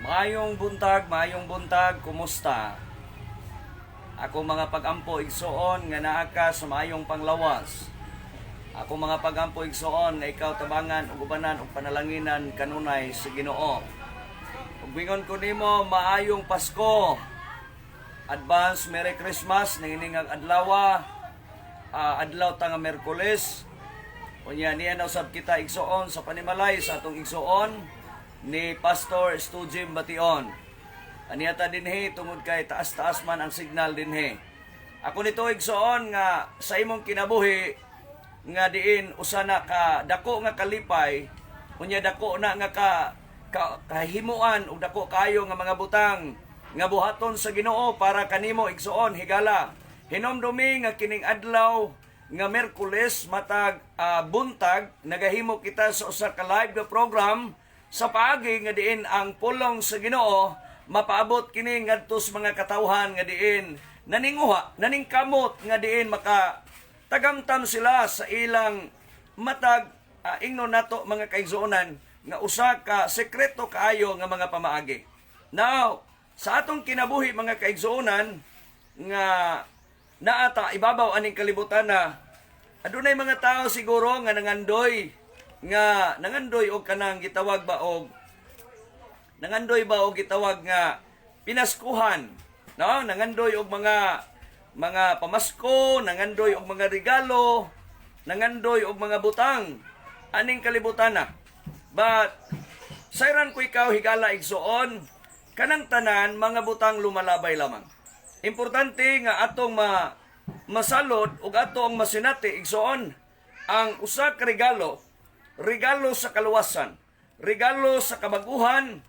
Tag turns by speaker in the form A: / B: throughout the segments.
A: Maayong buntag, kumusta? Ako mga pagampo, igsuon, nga naa ka sa maayong panglawas. Ako mga pagampo, igsuon, nga ikaw tabangan ug ubanan ug panalanginan kanunay sa Ginoo. Ug bingon ko nimo, maayong Pasko. Advance Merry Christmas niining ang adlaw, adlaw ta nga Miyerkules. Unya niya na usab kita, igsuon, sa panimalay sa atong igsuon ni Pastor Stujim Bation. Aniya ta dinhi tungod kay taas-taas man ang signal dinhi. Ako nito, igsuon, nga sa imong kinabuhi nga diin usa na ka dako nga kalipay, unya dako na nga ka kahimuan ug dako kayo nga mga butang nga buhaton sa Ginoo para kanimo, igsuon, higala. Hinomdumi nga kining adlaw nga Miyerkules matag buntag nagahimo kita sa usa ka live nga program sa paagi nga diin ang pulong sa Ginoo mapaabot kini ngadto sa mga katawhan nga diin naninguha, naningkamot nga diin maka tagamtam sila sa ilang matag ingnon nato, mga kaigsuonan, nga usa ka sekreto kaayo nga mga pamaagi. Now, sa atong kinabuhi, mga kaigsuonan, nga naata ibabaw aning kalibutan na adunay mga tao siguro nga nangandoy og kanang gitawag ba og nangandoy ba og gitawag nga pinaskuhan, no? Nangandoy og mga pamasko, nangandoy og mga regalo, nangandoy og mga butang aning kalibutan na. But sayran ko ikaw, higala, igsuon, kanang tanan mga butang lumalabay lamang. Importante nga atong masalod ug atong masinati, igsuon, ang usa ka regalo, regalo sa kaluwasan, regalo sa kabaguhan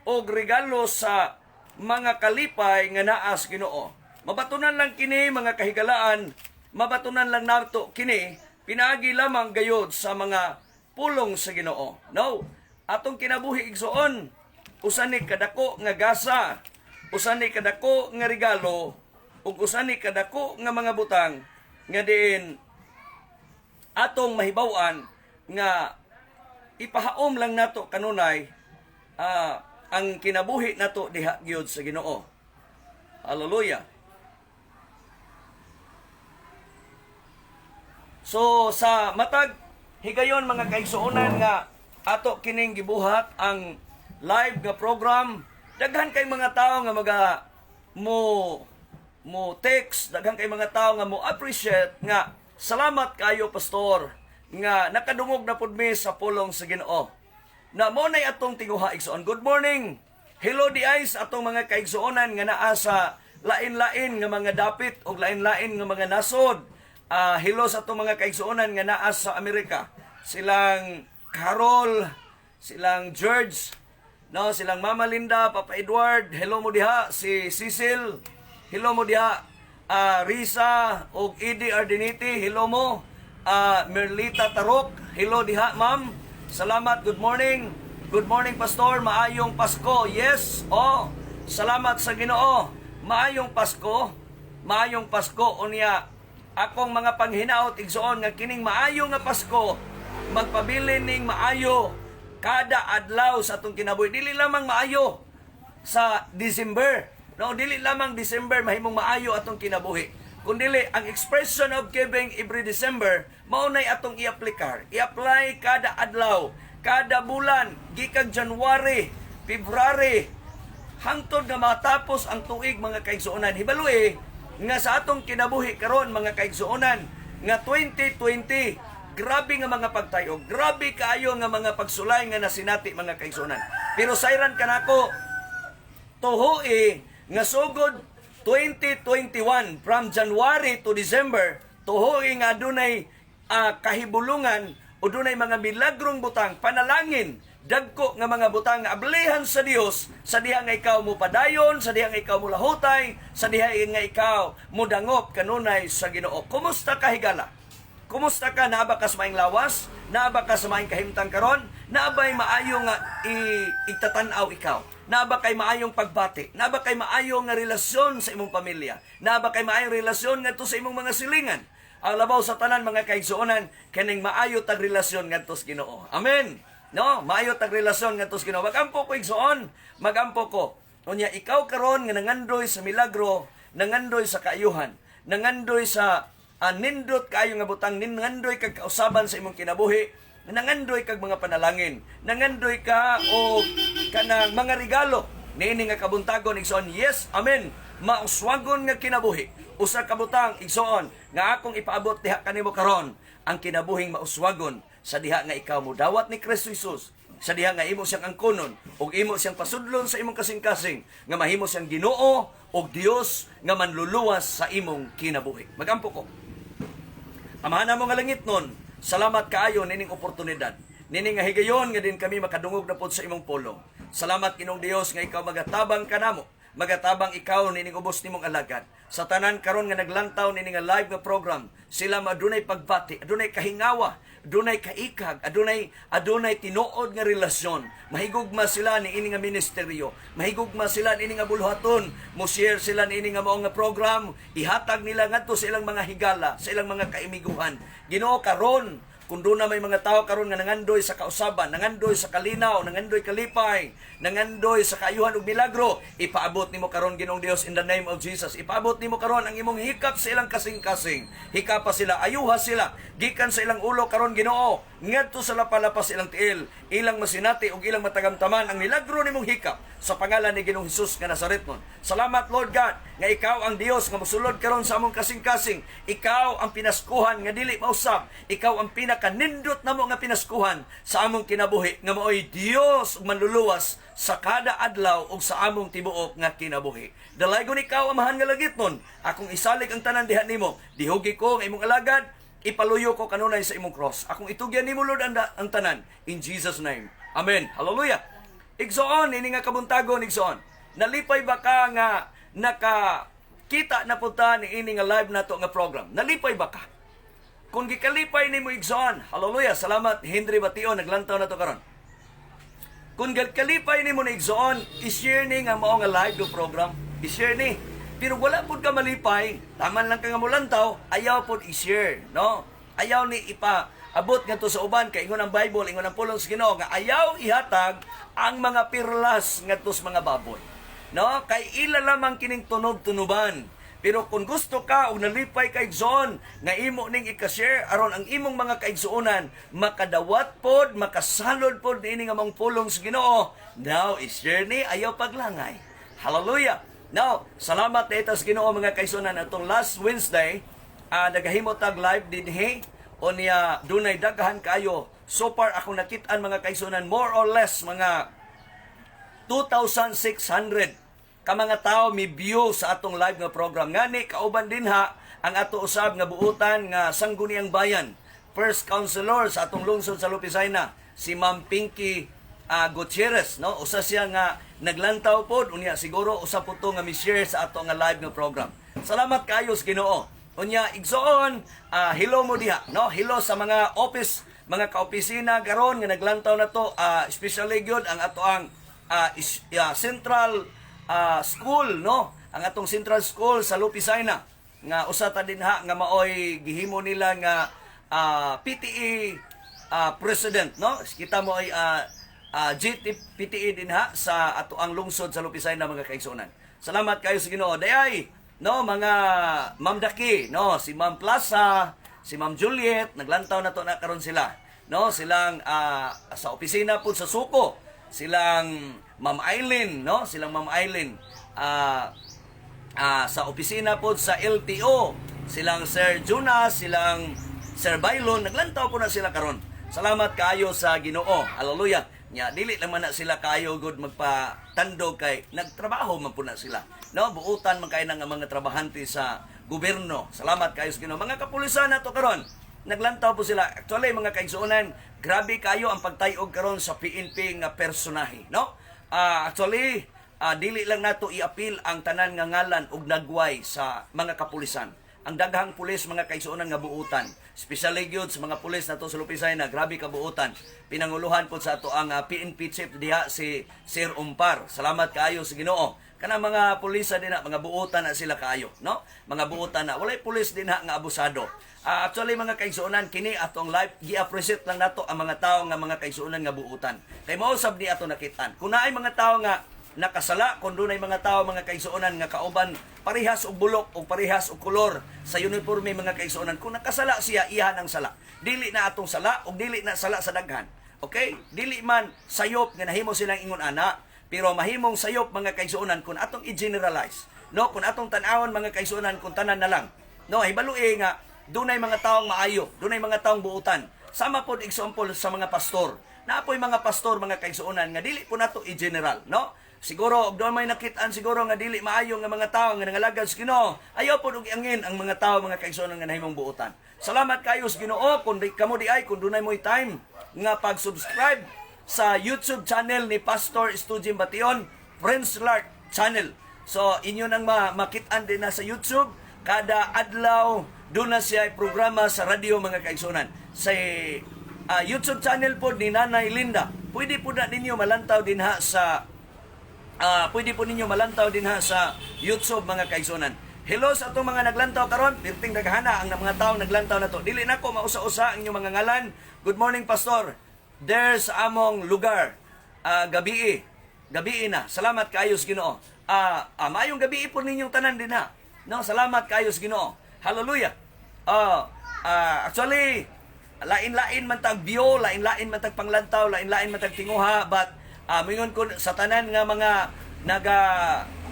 A: o regalo sa mga kalipay nga naa sa Ginoo. Mabatunan lang kini, mga kahigalaan, mabatunan lang nato kini pinaagi lamang gayod sa mga pulong sa Ginoo. No, atong kinabuhi, igsuon, usa ni kadako nga gasa, usa ni kadako nga regalo, ug usa ni kadako nga mga butang nga diin atong mahibaw-an nga ipahaom lang nato kanunay ang kinabuhi nato diha gyud sa Ginoo. Hallelujah. So sa matag higayon, mga kaigsuonan, nga ato kining gibuhat ang live nga program, daghan kay mga tao nga maga mo mo text, daghan kay mga tao nga mo appreciate nga salamat kayo, Pastor, nga nakadungog na pud mi sa pulong sa Ginoo. Na mo nay atong tinguha, igsoon. Good morning. Hello diay sa atong mga kaigsuonan nga naa sa lain-lain nga mga dapit o lain-lain nga mga nasod. Hello sa atong mga kaigsuonan nga naa sa Amerika. Silang Carol, silang George, no, silang Mama Linda, Papa Edward, hello mo diha, si Cecil, hello mo diha, Risa og Edie Ardiniti, hello mo. Merlita Tarok, hello diha, ma'am. Salamat, good morning. Good morning, Pastor, maayong Pasko. Yes, oh, salamat sa Ginoo. Maayong Pasko. Maayong Pasko unya. Akong mga panghinaot, igsoon, nga kining maayo nga Pasko magpabilin ning maayo kada adlaw sa atong kinabuhi. Dili lamang maayo sa December. No, dili lamang December mahimong maayo atong kinabuhi. Kundili ang expression of giving every December mao nay atong i-aplikar. I-apply kada adlaw, kada bulan, gikan January, February, hangtod nga matapos ang tuig, mga kaigsuonan. Hibaloy nga sa atong kinabuhi karon, mga kaigsuonan, nga 2020, grabe nga mga pagtayo, grabe kaayo nga mga pagsulay nga nasinati, mga kaigsuonan. Pero sayran kanako, tuhui nga sugod 2021, from January to December, tuhui nga adunay kahibulungan o dunay mga milagrong butang, panalangin, dagko nga mga butang nga ablihan sa Dios sa diha nga ikaw mo padayon, sa diha nga ikaw mo lahutay, sa diha nga ikaw mo dangop kanunay sa Ginoo. Kumusta ka, higala? Kumusta ka? Naa ba ka sa maayong lawas? Naa ba ka sa maayong kahimtang karon? Naa ba'y maayo nga itatanaw ikaw? Naa ba kay maayong pagbati? Naa ba kay maayo nga relasyon sa imong pamilya? Naa ba kay maayong relasyon ngadto sa imong mga silingan? Ang labaw sa tanan, mga kaigsuonan, kaning maayo tag relasyon ngadto sa Ginoo. Amen. No, maayo tag relasyon ngadto sa Ginoo. Magampo ko, igsoon, magampo ko. Unya ikaw karon nga nangandoy sa milagro, nangandoy sa kaayuhan, nangandoy sa nindot kaayo nga butang, nangandoy kag kausaban sa imong kinabuhi, nangandoy kag mga panalangin, nangandoy ka o kanang mga regalo niini nga kabuntagon, igsoon. Yes, amen. Mauswagon nga kinabuhi. Usa ka butang, igsoon, nga akong ipaabot diha kanimo karon, ang kinabuhing mauswagon sa diha nga ikaw mo dawat ni Kristo Jesus, sa diha nga imo siyang angkonon ug imo siyang pasudlon sa imong kasing-kasing nga mahimo siyang Ginoo ug Dios nga manluluwas sa imong kinabuhi. Magampo ko. Amahan namo nga langitnon, salamat kaayo nining oportunidad. Nining nga higayon nga din kami makadungog na pod sa imong pulong. Salamat, Ginoong Dios, nga ikaw magatabang kanamo. Magatabang ikaw nining ubos nimong alagad. Sa tanan karon nga naglantaw nining nga live nga program, sila madunay pagbati, adunay kahingawa, adunay kaikag, adunay tinuod nga relasyon. Mahigugma sila ni ini nga ministeryo. Mahigugma sila ni ini nga buluhaton. Mo share sila ni ini nga mao nga program, ihatag nila ngadto sa ilang mga higala, sa ilang mga kaimiguhan. Ginoo, karon kung doon na may mga tao karon nga nangandoy sa kausaban, nangandoy sa kalinaw, nangandoy kalipay, nangandoy sa kaayuhan ug milagro, ipaabot nimo karon, Ginoong Dios, in the name of Jesus. Ipaabot nimo karon ang imong hikap sa ilang kasing-kasing. Hikapa sila, ayuha sila, gikan sa ilang ulo karon, Ginoo, ngadto sa lapalapa sa ilang tiil, ilang masinati ug ilang matagamtaman ang milagro nimong hikap sa pangalan ni Ginoong Hesus nga Nazaretnon. Salamat, Lord God, nga ikaw ang Dios nga mosulod karon sa among kasing-kasing. Ikaw ang pinaskuhan nga dili mausab. Ikaw ang pinakanindot namo nga pinaskuhan sa among kinabuhi nga maoy Dios ug manluluwas sa kada adlaw ug sa among tibuok nga kinabuhi. Dalaygon ikaw, Amahan nga langitnon. Akong isalig ang tanan diha nimo. Dihugi ko ang imong alagad, ipaluyo ko kanunay sa imong cross. Akong itugyan nimo, Lord, ang tanan in Jesus' name. Amen. Hallelujah. Igsoon, ini nga kabuntagon, igsoon. Nalipay ba ka nga nakakita na punta ni ini nga live nato nga program? Nalipay ba ka? Kung gikalipay nimo, igsoon, hallelujah, salamat Henry Batio, naglantaw na to karon. Kung gikalipay nimo na, igsoon, i-share ni nga mao nga live nga program, i-share ni. Pero wala pud ka malipay, taman lang ka nga mulantaw, ayaw pud i-share, no? Ayaw ni ipa abot ngadto sa uban kay ingon ang Bible, ingon ang pulong sa Ginoo nga ayaw ihatag ang mga perlas ngadto sa mga baboy. No? Kay ila lamang kining tunob-tunuban. Pero kung gusto ka o nalipay kay igsoon nga imo ning ika-share aron ang imong mga kaigsuonan makadawat pod, makasalod pod niini nga mga pulong sa Ginoo. Now, i-share ni, ayaw paglangay. Hallelujah. Now, salamat na sa Ginoo, mga kaigsuonan, atong last Wednesday nagahimo tag live dinhi unya dunay daghan kaayo. So far akong nakit-an, mga kaigsuonan, more or less mga 2,600 ka mga tao mi view sa atong live nga program. Ngani kauban dinha ang ato usab nga buutan nga Sangguniang Bayan first counselor sa atong lungsod sa Lopisayna, si Ma'am Pinky Gutierrez, no? Usa siya nga naglantaw pod unya siguro usa po to nga mi-share sa ato nga live nga program. Salamat kaayo sa Ginoo. Unya igsoon, hello mo diha, no? Hello sa mga office, mga kaopisina karon nga naglantaw na to, especially gyud ang ato ang Central School, no? Ang atong Central School sa Lopisayna nga usa ta dinha nga maoy gihimo nila nga PTE president, no? Kita mo ay GT PTE dinha sa ato ang lungsod sa Lopisayna, mga kaigsuonan. Salamat kayo sa Ginoo. Dayay, no, mga Ma'am Daki, no? Si Ma'am Plaza, si Ma'am Juliet, naglantaw na to na karon sila, no? Silang sa opisina po sa Suko, silang Ma'am Eileen, no? Silang Ma'am Eileen sa opisina po sa LTO, silang Sir Jonas, silang Sir Bailon, naglantaw po na sila karon. Salamat kaayo sa Ginoo. Hallelujah. Nya dili lang man na sila kaayo good magpatandog kay nagtrabaho man po na sila. No, buutan man kay nga mga trabahante sa gobyerno. Salamat kaayo sa Ginoo. Mga kapulisan nato karon, naglantaw po sila. Actually, mga kaigsuonan, grabe kayo ang pagtayog karon sa PNP nga personahe, no? Actually, dili lang nato i-appeal ang tanan nga ngalan og nagway sa mga kapulisan. Ang daghang pulis, mga kaigsuonan, nga buutan. Especially gyud sa mga pulis nato sa Lupisay na grabe ka buutan. Pinanguluhan pod sa ato ang PNP chief diha, si Sir Umpar. Salamat kaayo sa Ginoo. Kana mga pulis din na, mga buutan na sila kaayo, no? Mga buutan na, walay pulis din ha nga abusado. Actually, mga kaigsuonan, kini atong live, gi-appreciate lang nato ang mga tao nga mga kaigsuonan nga buutan. Kay mao sab ni ato nakitaan. Kung naay mga tao nga nakasala, kung dunay mga tao, mga kaigsuonan, nga kauban parehas og bulok o parehas og kolor sa uniforme, mga kaigsuonan, kung nakasala siya, iyahan ang sala. Dili na atong sala ug dili na sala sa daghan. Okay? Dili man sayop nga nahimo silang ingon ana, pero mahimong sayop, mga kaigsuonan, kung atong i-generalize. No, kung atong tan-awon, mga kaigsuonan, kung tanan na lang. No, hibalue nga dunay mga taong maayo, dunay mga taong buutan. Sama pod, example, sa mga pastor. Naapoy mga pastor, mga kaigsuonan, nga dili po nato i-general, no? Siguro og doon may nakitaan siguro nga dili maayo nga mga tao nga nangalagad sa Ginoo, ayaw pod og iangin ang mga tao, mga kaigsuonan, nga nahimong buutan. Salamat kayo sa Ginoo kung di kamo di ay kung dunay mo'y time nga pag-subscribe sa YouTube channel ni Pastor Stujim Bation, Prince Lark Channel. So inyo nang makitaan din na sa YouTube kada adlaw doon na siya ay programa sa radyo, mga kaigsuonan. Sa YouTube channel po ni Nanay Linda. Pwede po ninyo malantaw din ha sa YouTube, mga kaigsuonan. Hello sa atong mga naglantaw karon, pirting daghana ang mga tawo naglantaw na to. Dili nako mausa-usa ang inyong mga ngalan. Good morning, Pastor. There's among lugar. Gabii. Gabii na. Salamat kaayo sa Ginoo. Maayong gabii po ninyong tanan din ha. No, salamat kaayo sa Ginoo. Hallelujah. Actually, lain-lain man tag view, lain-lain man tag panglantaw, lain-lain man tag tinguha, but moingon ko sa tanan nga mga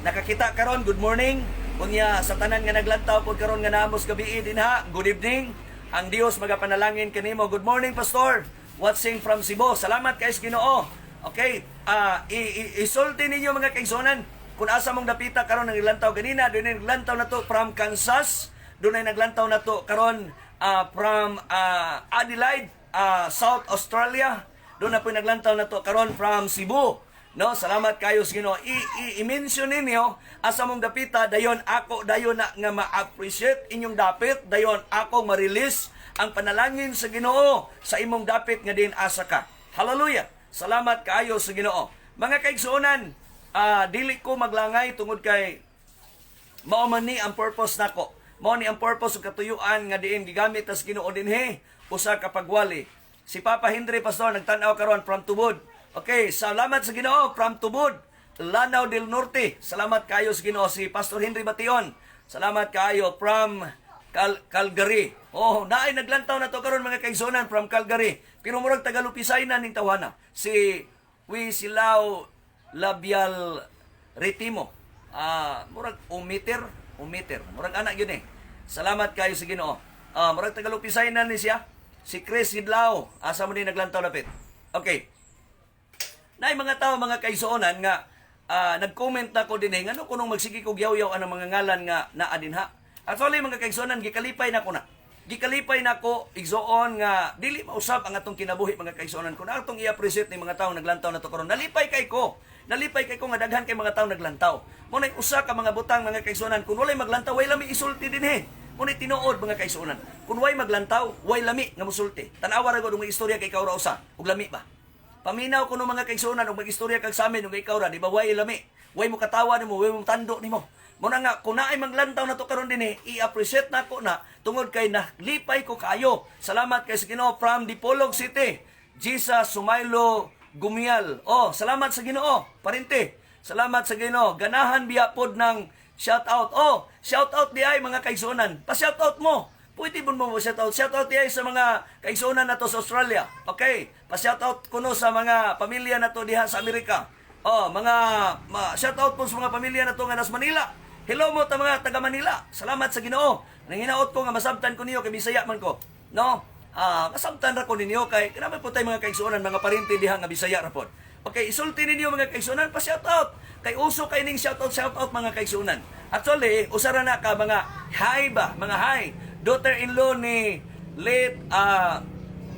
A: nakakita karon, good morning. Unya sa tanan nga naglantaw pod karon nga naamos gabii din ha, good evening. Ang Dios magapanalangin kanimo. Good morning, Pastor. Watching from Cebu. Salamat kay Ginoo. Okay, isulti ninyo, mga kaigsuonan, kung asa mong dapita karon nang naglantaw ganina, doon naglantaw na to from Kansas, doon ay naglantaw na to karon from Adelaide, South Australia. Doon na po naglantaw na to karon from Cebu. No, salamat kayo sa Ginoo. I-mention ninyo asa mong dapita, dayon ako dayon na nga ma-appreciate inyong dapit, dayon ako ma-release ang panalangin sa Ginoo sa imong dapit nga din asa ka. Hallelujah. Salamat kaayo sa Ginoo. Mga kaigsuonan, dili ko maglangay tungod kay mao man ni ang purpose nako. Mao ni ang purpose ug katuyuan nga diin gigamit tas Ginoo dinhi usa ka pagwali. Si Papa Henry, Pastor, nagtan-aw karon from Tubod. Okay, salamat sa Ginoo from Tubod, Lanao del Norte. Salamat kayo sa Ginoo, si Pastor Henry Bation. Salamat kaayo from Calgary. Oh, naay naglantaw na to karon, mga kaigsuonan, from Calgary. Pero murag Tagalupisay na ning tawana. Si Wisilao Labial Retimo. Murag umiter, umiter. Murag anak yun eh. Salamat kayo sa Ginoo. Murag Tagalupisay na ni siya. Si Chris Hidlao. Asa mo din naglantaw lapit? Okay. Nay mga tao, mga kaigsuonan, nga nag-comment na ko din eh, ngano kunong magsige kog yaw-yaw ang mga ngalan nga naa dinha. Actually, mga kaigsuonan, gikalipay na ko na. Gikalipay na ko, igsoon, nga dili mausab ang atong kinabuhi, mga kaigsuonan, kung atong i-appreciate ni mga tao naglantaw na to karon. Nalipay kay ko. Nalipay kay ko nga daghan kay mga tao naglantaw. Mo nay usa ka mga butang, mga kaigsuonan, kung walay maglantaw, way lami isulti dinhi. Mo nay tinuod, mga kaigsuonan. Kung way maglantaw, way lami nga musulti. Tan-awa ra gud og istorya kay ikaw ra usa ug lami ba? Paminaw kuno, mga kaigsuonan, og mag-istorya kag sa amin ug ikaw ra, di ba way lami? Way mo katawa nimo, way mo tando nimo. Mo na nga kung naay maglantaw na to karon dinhi, i-appreciate nako na tungod kay nalipay ko kaayo. Salamat kay sa Ginoo from Dipolog City. Jesus Sumaylo Gumial. Oh, salamat sa Ginoo. Parente. Salamat sa Ginoo. Ganahan biya pod ng shout out. Oh, shout out di ay, mga kaigsuonan. Pa shout out mo. Pwede mo mo shout out. Shout out di ay sa mga kaigsuonan nato sa Australia. Okay. Pa shout out kuno sa mga pamilya nato diha sa Amerika. Oh, mga shout out po sa mga pamilya nato nga nas Manila. Hello mo ta mga taga Manila. Salamat sa Ginoo. Nanginaot ko nga masabtan ko niyo kay Bisaya man ko. No? Masabtan ra ko ninyo kay kanami po tay mga kaigsuonan, mga parente diha nga Bisaya ra pod. Okay, isulti ninyo, mga kaigsuonan, pa shout out. Kay uso kay ning shout out, shout out, mga kaigsuonan. Actually, usa ra na ka mga hi ba, mga hi. Daughter-in-law ni late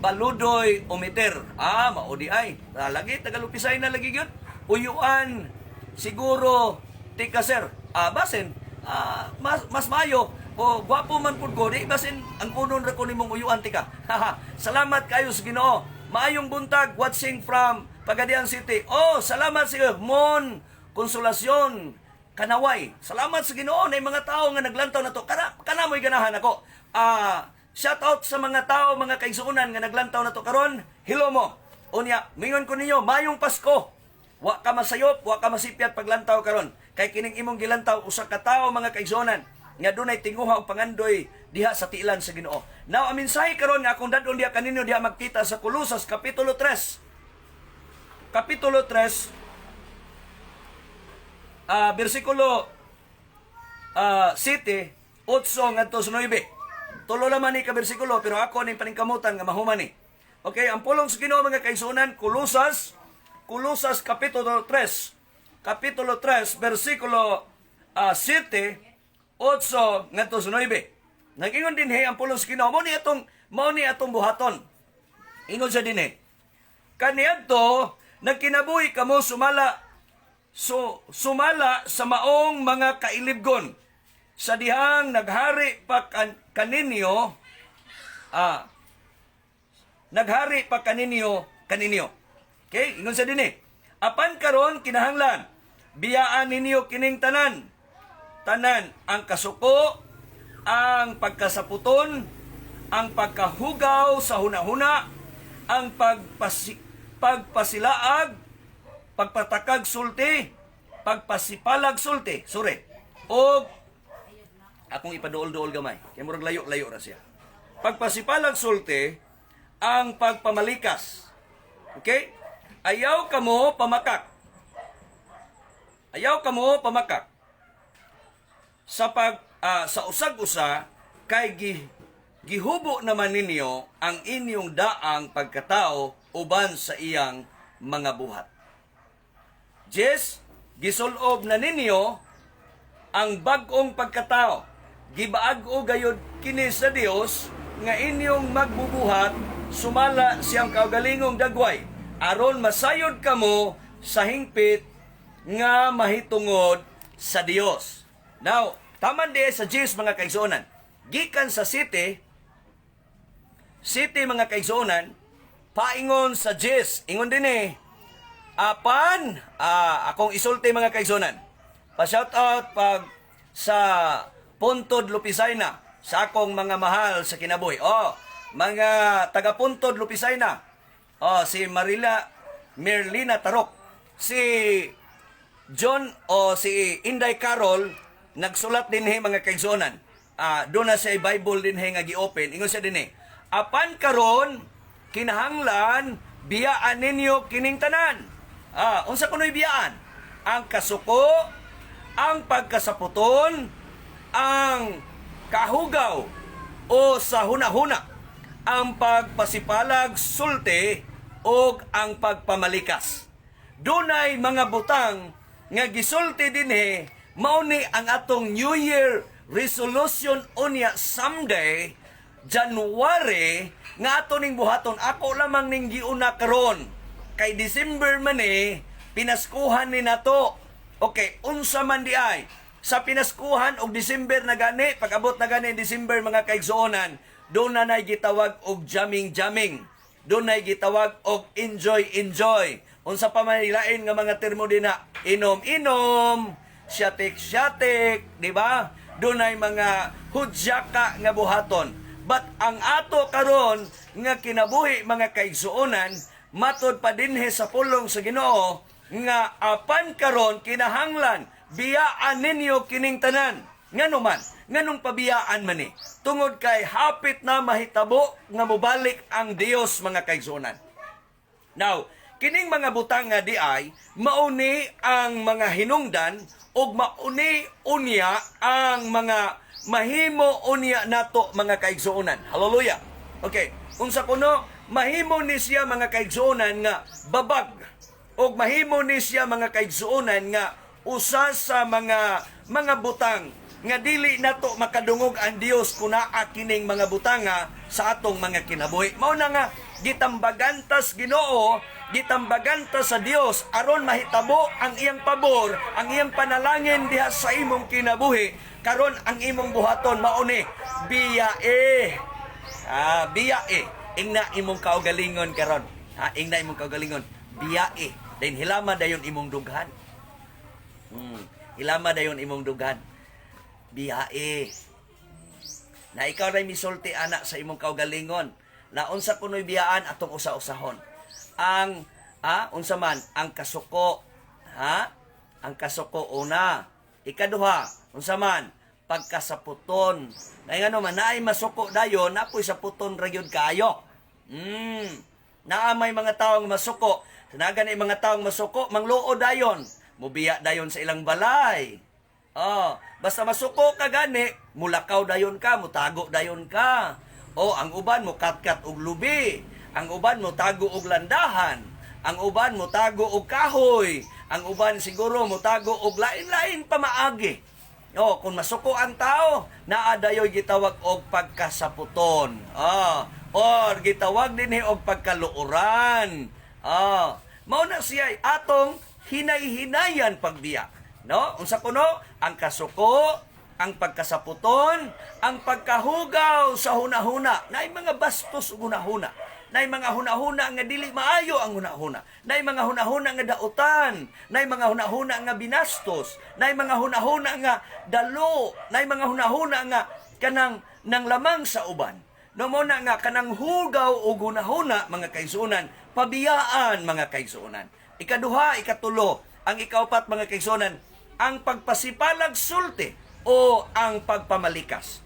A: Baludoy Umiter. Mao di ay. Lagi Tagalupisay na lagi gyud. Uyuan siguro tika, sir. Basin mas mayo O gwapo man pud ko, di basin ang kunon ra ko nimong uyuan tika. Salamat kayo sa Ginoo. Maayong buntag, watching from Pagadian City. Oh, salamat sa Mon Consolacion Kanaway. Salamat sa Ginoo na mga tao nga naglantaw na to. Kana kana mo'y ganahan ako. Ah, shout out sa mga tao, mga kaigsuonan nga naglantaw na to karon. Hello mo. Unya, mingon ko ninyo, mayong Pasko. Wa ka masayop, wa ka masipyat paglantaw karon. Kay kining imong gilantaw usa ka tawo, mga kaigsuonan, nga dunay tinguha og pangandoy diha sa tiilan sa Ginoo. Now, ang mensahe karon nga akong dadon diha kaninyo diha magkita sa Kolosas kapitulo 3. Kapitulo 3, bersikulo 7, 8 ngadto sa 9. Tulo naman ni ka bersikulo, pero ako ning paningkamutan nga mahuman ni. Okay, ang pulong sa Ginoo, mga kaigsuonan, Kolosas kapitulo 3. Kapitulo 3 bersikulo 7, 8 ngadto sa 9. Nag-ingon dinhi ang pulong sa Ginoo, mao ni atong buhaton. Ingon sa dinhi. Kaniadto nagkinabuhi kamo sumala sa maong mga kailibgon sa dihang naghari pa kaninyo. Okay, ingon sa dinhi. Apan karon kinahanglan biyaan ninyo kining tanan. Tanan ang kasuko, ang pagkasaputon, ang pagkahugaw sa hunahuna, ang pagpasilaag, pagpatakag sulti, pagpasipalag sulti, sorry. O akong ipaduol-duol gamay. Kay murag layo-layo ra siya. Pagpasipalag sulti, ang pagpamalikas. Okay? Ayaw kamo pamakak. Ayaw kamo pamakak. Sa usag-usa kay gihubo naman ninyo ang inyong daang pagkatao uban sa iyang mga buhat. 10, gisulob na ninyo ang bag-ong pagkatao. Gibaag-o gayod kini sa Dios nga inyong magbubuhat sumala siyang kaugalingong dagway aron masayod kamo sa hingpit nga mahitungod sa Dios. Now, taman di sa 10, mga kaigsuonan. Gikan sa 7, 7, mga kaigsuonan, paingon sa 10. Ingon din eh, apan, akong isulti, mga kaigsuonan. Pa-shout out pag sa Puntod Lupisayna sa akong mga mahal sa kinabuhi. Oh, mga taga Puntod Lupisayna. Oh, si Marila Merlina Tarok. Si John o si Inday Carol nagsulat dinhi, mga kaigsuonan. Ah, doon na siya Bible dinhi nga gi-open. Ingon siya dinhi. Apan karon kinahanglan biyaan ninyo kining tanan. Ah, unsa kunoy biyaan? Ang kasuko, ang pagkasaputon, ang kahugaw o sa hunahuna, ang pagpasipalag sulti ug ang pagpamalikas. Dunay mga butang nga gisulti dinhi, mao ni ang atong New Year resolution unya someday January nga ato ning buhaton. Ako lamang ning giuna karon kay December man eh, pinaskuhan ni nato. Okay, unsa man di ay sa pinaskuhan og December na gani, pag-abot na gani December, mga kaigsuonan, doon na nay gitawag og jamming jamming, doon nay gitawag og enjoy enjoy, unsa pa man ilain nga mga termo dinha, inom inom, siyatik siyatik, di ba? Doon ay mga hudyaka nga buhaton. But ang ato karon nga kinabuhi, mga kaigsuonan, matod pa dinhi sa pulong sa Ginoo nga apan karon kinahanglan biyaan ninyo kining tanan. Ngano man? Nganong pabiyaan man ni? Tungod kay hapit na mahitabo nga mobalik ang Dios, mga kaigsuonan. Now, kining mga butang nga di ay mauni ang mga hinungdan ug mauni unya ang mga mahimo unya nato, mga kaigsuonan. Hallelujah. Okay, unsa kuno mahimo ni siya, mga kaigsuonan, nga babag ug mahimo ni siya, mga kaigsuonan, nga usa sa mga butang nga dili nato makadungog ang Dios kung naa kining mga butanga sa atong mga kinabuhi. Mao na nga Gitambagan tas Ginoo, gitambagan ta sa Dios aron mahitabo ang iyang pabor, ang iyang panalangin diha sa imong kinabuhi. Karon ang imong buhaton mao ni biyae. Ah, biyae. Ingna imong kaugalingon karon. Ha, ingna imong kaugalingon. Biyae. Then hilama dayon imong dughan. Hilama dayon imong dughan. Biyae. Na ikaw ray misulti ana sa imong kaugalingon. Na unsa kuno'y biyaan atong usa-usahon. Ang unsa man ang kasuko, ha? Ang kasuko una. Ikaduha, unsa man pagkasaputon. Na ngano man naay masuko dayon, napoy saputon ra gyud kaayo. Naa may mga taong masuko. Sanagan ay mga taong masuko, mangluo dayon. Mubiya dayon sa ilang balay. Oh, basta masuko ka gani, mulakaw dayon ka, mutago dayon ka. O ang uban mo katkat og lubi, ang uban mo tago og landahan, ang uban mo tago og kahoy, ang uban siguro mo tago og lain-lain pamaagi. O, kung masuko ang tao, naa dayoy gitawag og pagkasaputon. Oh, or gitawag dinhi og pagkaluoran. Oh, mao na siya atong hinay-hinayan pagbiya. No? Unsa kuno? Ang kasuko, ang pagkasaputon, ang pagkahugaw sa hunahuna. Naay mga bastos ug hunahuna. Naay mga hunahuna nga dili maayo ang hunahuna. Naay mga hunahuna nga dautan. Naay mga hunahuna nga binastos. Naay mga hunahuna nga dalo. Naay mga hunahuna nga kanang nang lamang sa uban. No mo na nga kanang hugaw og hunahuna, mga kaigsuonan, pabiyaan, mga kaigsuonan. Ikaduha, ikatulo, ang ikaupat, mga kaigsuonan, ang pagpasipalag sulti o ang pagpamalikas.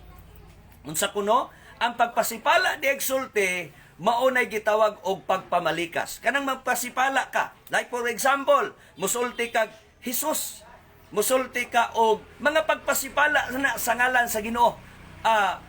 A: Unsa kuno? Ang pagpasipala di sulti mao nay gitawag og pagpamalikas. Kanang magpasipala ka. Like for example, musulti kag Jesus. Musulti ka og mga pagpasipala na sa ngalan sa Ginoo. Ah,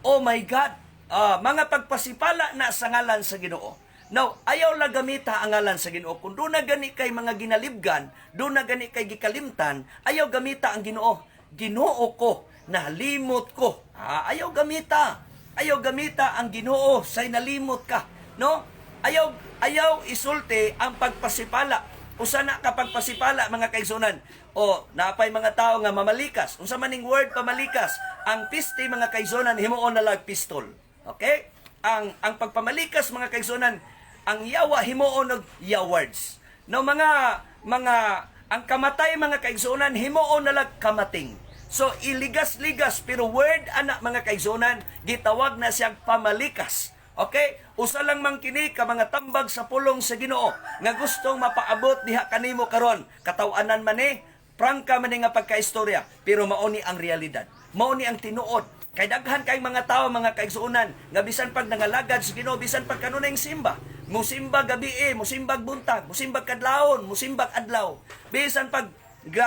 A: oh my God. Ah, mga pagpasipala na sa ngalan sa Ginoo. Now, ayaw la gamita ang ngalan sa Ginoo. Kung doon na gani kay mga ginalibgan, doon na gani kay gikalimtan, ayaw gamita ang Ginoo. Ginoo ko, nalimot ko. Ah, ayaw gamita. Ayaw gamita ang Ginoo say nalimot ka, no? Ayaw ayaw isulti ang pagpasipala. Usa na ka pagpasipala, mga kaigsunan. O napay mga tao nga mamalikas. Unsa maning word pamalikas? Ang piste, mga kaigsunan, himuon na lag pistol. Okay? Ang pagpamalikas, mga kaigsunan, ang yawa himuon og yawards. No mga ang kamatay, mga kaigsunan, himuon na lag kamating. So iligas-ligas pero word ana, mga kaigsunan, gitawag na siyang pamalikas. Okay? Usa lang man kini ka mga tambag sa pulong sa Ginoo nga gustong mapaabot diha kanimo karon. Kataw-anan man ni, prangka man ni nga pagkaistorya, pero mao ni ang realidad. Mao ni ang tinuod. Kay daghan kay mga tao, mga kaigsuonan, nga bisan pag nangalagad sa Ginoo, bisan pag kanunay simba, musimba gabi eh, musimbag buntag, musimbag kadlawon, musimbag adlaw. Bisan pag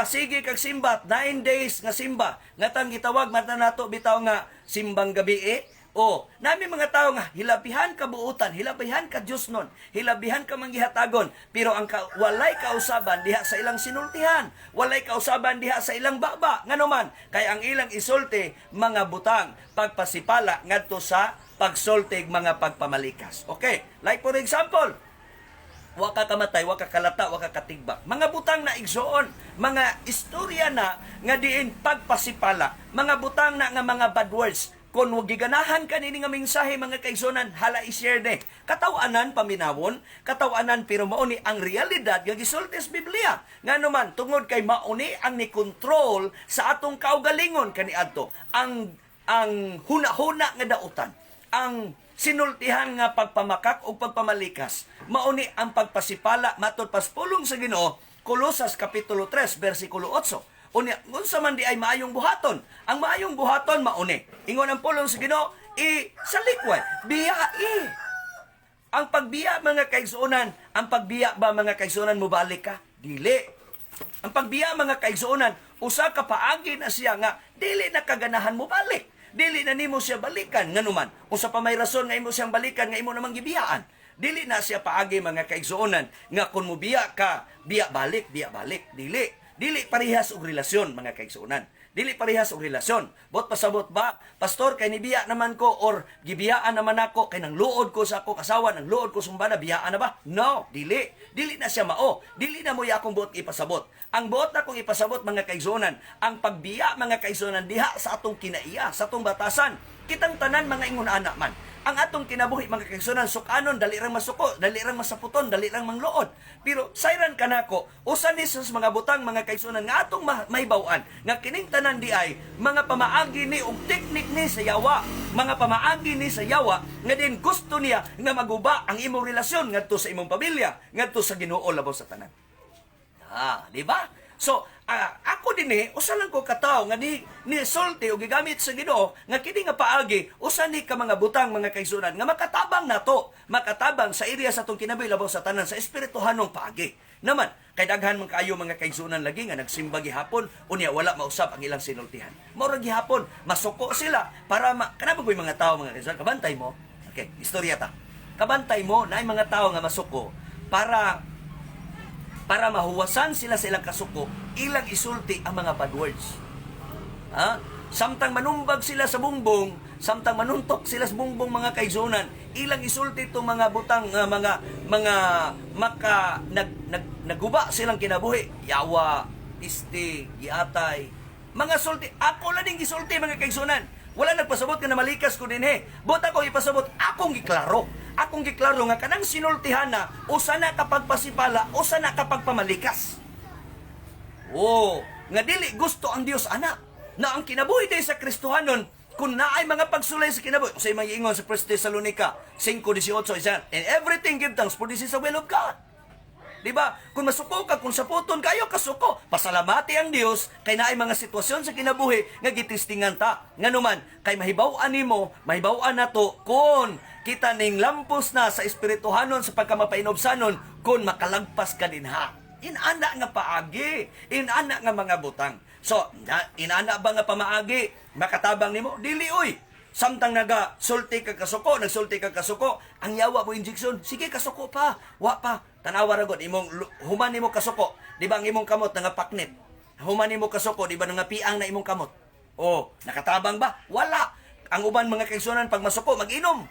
A: sige kag simba, 9 days nga simba, nga tang gitawag mata nato bitaw nga simbang gabi eh. O, nami mga tao nga hilabihan ka buutan, hilabihan ka Dios nun, hilabihan ka manggihatagon, pero ang ka, walay kausaban diha sa ilang sinultihan, walay kausaban diha sa ilang baba. Ngano man, kay ang ilang isulti mga butang pagpasipala ngadto sa pagsultig mga pagpamalikas. Okay, like for example, wa ka kamatay, wa ka kalata, wa ka katigba. Mga butang na, igsoon, mga istorya na nga diin pagpasipala, mga butang na nga mga bad words. Kung wag giganahan ka nini nga mensahe, mga kaigsunan, hala i-share ni. Katawanan paminawon, katawanan pero mao ni ang realidad nga gisulti sa Biblia. Ngano man tungod kay mao ni ang ni-control sa atong kaugalingon kaniadto. Ang huna-huna nga dautan, ang sinultihan nga pagpamakak o pagpamalikas, mao ni ang pagpasipala matod pas pulong sa Ginoo, Kolosas kapitulo 3 bersikulo 8. Unya, unsa man di ay maayong buhaton? Ang maayong buhaton mao ni. Ingon ang pulong sa Ginoo, i sa likway, biyai. Ang pagbiya, mga kaigsuonan, ang pagbiya ba, mga kaigsuonan, mobalik ka? Dili. Ang pagbiya, mga kaigsuonan, usa ka paagi na siya nga dili na kaganahan mo balik. Dili na nimo siya balikan nganuman. Usa pa may rason nga imo siyang balikan nga imo namang gibiyaan. Dili na siya paagi, mga kaigsuonan, nga kung mobiya ka, biya balik, biya balik. Dili. Dili parehas og relasyon, mga kaigsuonan. Dili parehas og relasyon. Buot pasabot ba, "Pastor, kay nibiya naman ko or gibiyaan naman ako, kay nang luod ko sa ako kasawa, nang luod ko sumbana, biyaan na ba?" No, dili. Dili na siya mao. Dili na mo akong buot ipasabot. Ang buot na kong ipasabot, mga kaigsuonan, ang pagbiya, mga kaigsuonan, diha sa atong kinaiya, sa atong batasan. Kitang tanan mga ingon ana man. Ang atong kinabuhi, mga kaigsuonan, sukanon, dali rang masuko, dali rang masaputon, dali rang mangluod. Pero sayran kanako, usa ni sa mga butang, mga kaigsuonan, nga atong mahibaw-an nga kining tanan di ay mga pamaagi ni og teknik ni sa yawa, mga pamaagi ni sa yawa nga din gusto niya nga maguba ang imong relasyon ngadto sa imong pamilya, ngadto sa Ginoo labaw sa tanan. Ah, di ba? So, ako din eh, usa lang ko katawo nga ni ni sulti o gigamit sa Ginoo nga kini nga paagi usa ni ka mga butang, mga kaigsuonan, nga makatabang nato, makatabang sa area sa atong kinabuhi, labaw sa tanan sa espirituhanong paagi. Naman, kay daghan man kaayo, mga kaigsuonan, lagi nga nagsimba gihapon, unya wala mausab ang ilang sinultihan. Mao ra gihapon, masuko sila para kana ba mga tao, mga kaigsuonan, kabantay mo. Okay, istorya ta. Kabantay mo na mga tao nga masuko para mahuwasan sila sa ilang kasuko, ilang isulti ang mga bad words. Ha? Samtang manumbag sila sa bungbong, samtang manuntok sila sa bungbong, mga kaigsuonan, ilang isulti itong mga butang mga mga maka nag, nag naguba silang kinabuhi. Yawa, piste, giatay. Mga sulti, ako lang din gisulti, mga kaigsuonan. Wala nagpasabot nga namalikas ko dinhi. Buot ako ipasabot, akong giklaro. Akong giklaro nga kanang sinultihan na usa na kapag pasipala, usa na kapag pamalikas. Oh, nga dili gusto ang Dios ana. Na ang kinabuhi day sa Kristohanon, kung naay mga pagsulay sa kinabuhi, sa mga ingon sa 1 Thessalonica 5:18, isa, "In everything give thanks, for this is the will of God." Di ba? Kung masuko ka, kung saputon kayo kasuko, pasalamati ang Dios kay naay mga sitwasyon sa kinabuhi nga gitistingan ta. Nganuman, kay mahibaw-an nimo, mahibaw-an nato kung kita ning lampos na sa espirituhanon, sa pagkamapainobsanon, kung makalagpas ka dinha. Inana nga paagi, inana nga mga butang. So, inana ba nga pamaagi makatabang nimo? Dili oy. Samtang naga sulti ka kasuko, nagsulti ka kasuko, ang yawa mo injection, sige kasuko pa, wa pa. Tanawa ra gud imong human nimo kasuko, di ba ang imong kamot nangapaknit? Human nimo kasuko, di ba nangapiang na imong kamot? Oh, nakatabang ba? Wala. Ang uban, mga kaigsuonan, pag masuko mag-inom.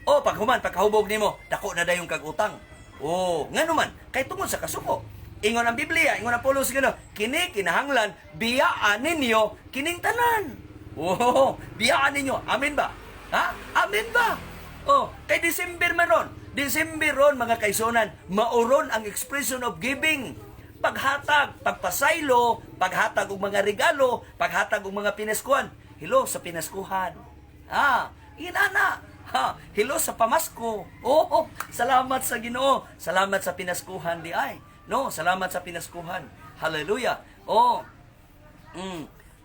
A: Oh, pag human, pagkahubog nimo, dako na dayong kag utang. Oh, ngano man, kay tungod sa kasuko. Ingon ang Biblia, ingon ang pulong sa Ginoo, kini kinahanglan biyaan ninyo kining tanan. Oh, biyaan ninyo. Amen ba? Ha? Amen ba? Oh, kay December man ron. December ron, mga kaigsuonan, mauron ang expression of giving. Paghatag, pagpasaylo, paghatag og mga regalo, paghatag og mga pinaskuhan. Hello sa pinaskuhan. Ah, inana. Ha, hello sa pamasko. Oh, salamat sa Ginoo. Salamat sa pinaskuhan di ay. No, salamat sa pinaskuhan. Hallelujah. Oh.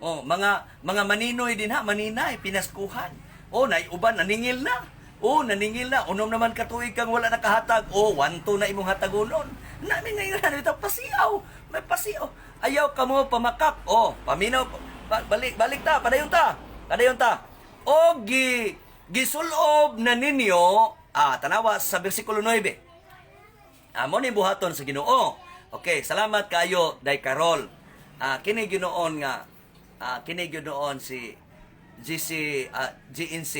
A: Oh, mga maninoy din ha, maninay, pinaskuhan. Oh, nay uban naningil na. Oh, naningil na. Unom naman katuig kang wala nakahatag. Oh, 1-2 na imong hatagonon. Nami ngayon na ito pasiaw. May pasiaw. Ayaw kamo pamakak. Oh, paminaw. Balik balik ta, padayon ta. Padayon ta. O gisulob na ninyo, tanawa sa bersikulo 9. Amo ni buhaton sa Ginoo. Okay, salamat kayo Day Carol. Kini Ginoon nga kini Ginoon si GC GNC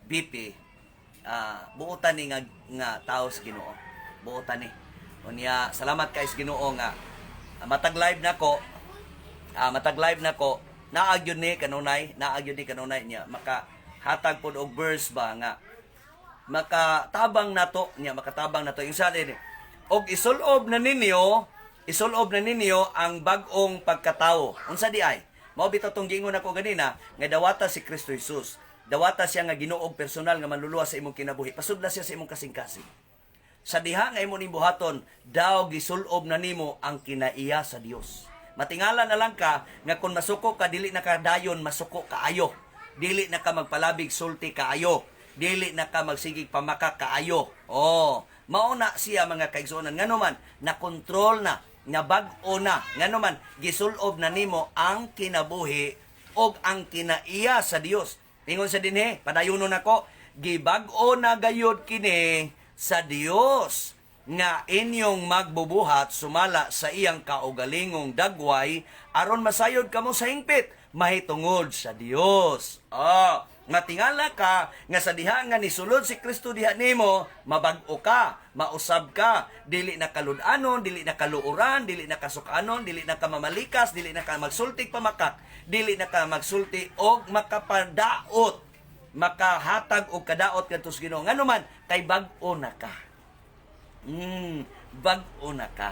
A: BP, buotan ni nga tao sa Ginoo. Buotan ni. Unya, salamat kay sa Ginoo nga matag live nako, matag live nako naag yun ni kanunay, naag yun ni kanunay niya maka hatag pod og verse ba nga makatabang nato niya, makatabang nato yung sa ini. Og isulob na ninyo, isulob na ninyo ang bag-ong pagkatao. Unsa di ay? Mao bitaw tong giingon ako ganina nga dawata si Kristo Jesus, dawata siya nga Ginoo, personal nga manluluwas sa imong kinabuhi, pasudla siya sa imong kasing-kasing. Sa diha nga imo ning buhaton, daw gisulob na nimo ang kinaiya sa Dios. Matingala na lang ka nga kung masuko ka, dili na ka dayon masuko kaayo. Dili na ka magpalabig sulti kaayo. Dili na ka magsigig pamaka kaayo. Oh, mao na siya, mga kaigsuonan. Ngano man, na kontrol na, nga bag-o na. Ngano man, gisulob na nimo ang kinabuhi og ang kinaiya sa Dios. Ingon sa dinhi, padayonon nako, gibag-o na gayod kini sa Dios nga inyong magbubuhat sumala sa iyang kaugalingong dagway aron masayod kamo sa hingpit. Mahitungod sa Dios. Ah, matingala ka nga sa diha nga nisulod si Kristo diha nimo, mabag-o ka, mausab ka, dili na kalud-anon, dili na kaluoran, dili na kasukanon, dili na ka mamalikas, dili na ka magsulti pamakak, dili na ka magsulti og makapadaot, makahatag og kadaot ngadto sa Ginoo. Ngano man kay bag-o na ka. Bag-o na ka.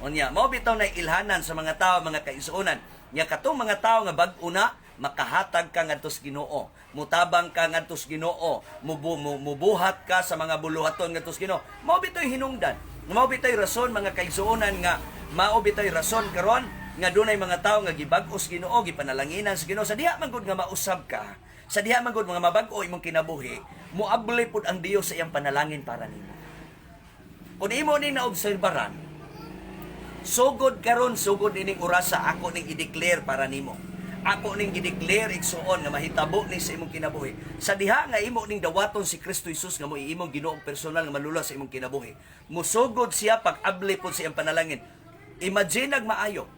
A: Unya, mao bitaw na ilhanan sa mga tao, mga kaigsuonan. Nya katong mga tao nga bag-o na, makahatag ka ngadto sa Ginoo. Mutabang ka ngadto sa Ginoo. Mubuhat ka sa mga buluhaton ngadto sa Ginoo. Mao bitaw hinungdan. Mao bitaw rason, mga kaigsuonan, nga mao bitaw rason karon nga dunay mga tao nga gibag-o sa Ginoo, gipanalanginan sa Ginoo. Sa diha man gud nga mausab ka, sa diha man gud mga mabag-o imong kinabuhi, moabli pud ang Dios sa iyang panalangin para nimo. Kung imo ning naobserbaran, sugod karon, sugod ining orasa, ako ning i-declare para nimo. Ako ning gi-declare, igsuon, nga mahitabo ni sa imong kinabuhi. Sa diha nga imo ning dawaton si Kristo Jesus nga mo imong Ginoong personal nga malulas sa imong kinabuhi, musugod siya pag-abli pod sa iyang panalangin. Imagine nag maayo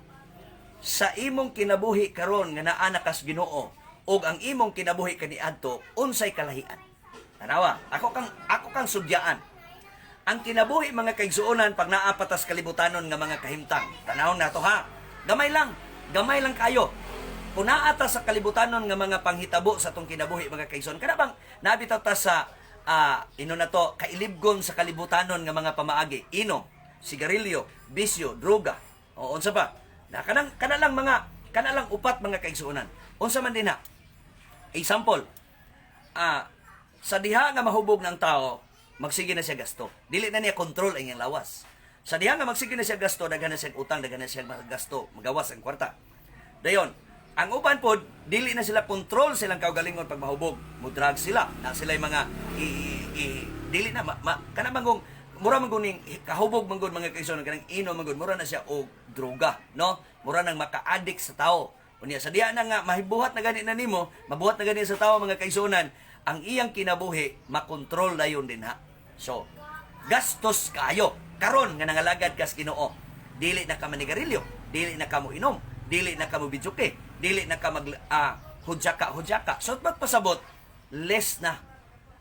A: sa imong kinabuhi karon nga naa na kas Ginoo ug ang imong kinabuhi kaniadto, unsay kalahian? Tanawa, ako kang sudyaan. Ang kinabuhi, mga kaigsuonan, pag naa pa tas kalibutanon nga mga kahimtang. Tanawon nato ha. Gamay lang, gamay lang kayo. Kung naa ta sa kalibutanon nga mga panghitabo sa atong kinabuhi, mga kaigsuonan, kana bang nabitaw ta sa ino na to kailibgon sa kalibutanon nga mga pamaagi, inom, sigarilyo, bisyo, droga. O unsa pa? Na kanang kana lang mga kana lang upat, mga kaigsuonan. Unsa man din na? Example, sa diha nga mahubog ng tao, magsige na siya gasto. Dili na niya control ang iyang lawas. Sa diha nga magsige na siya gasto, daghan na siya utang, daghan na siya gasto, magawas ang kwarta. Dayon, ang uban pod, dili na sila control silang kaugalingon pag mahubog. Mo drug sila, na sila yung mga i, dili na ma, kana bang mura man ning kahubog man gud, mga kaigsoon, kanang inom man gud, mura na siya og droga, no? Mura nang maka-addict sa tao. Unya sa diha na nga mahibuhat na gani na nimo, mabuhat na gani sa tao, mga kaigsuonan, ang iyang kinabuhi makontrol dayon din ha. So, gastos kayo karon nga nangalagad kas Ginoo. Dili na ka manigarilyo, dili na ka mo inom, dili na ka mo videoke, dili na ka mag hudyaka hudyaka. So ba't pasabot, less na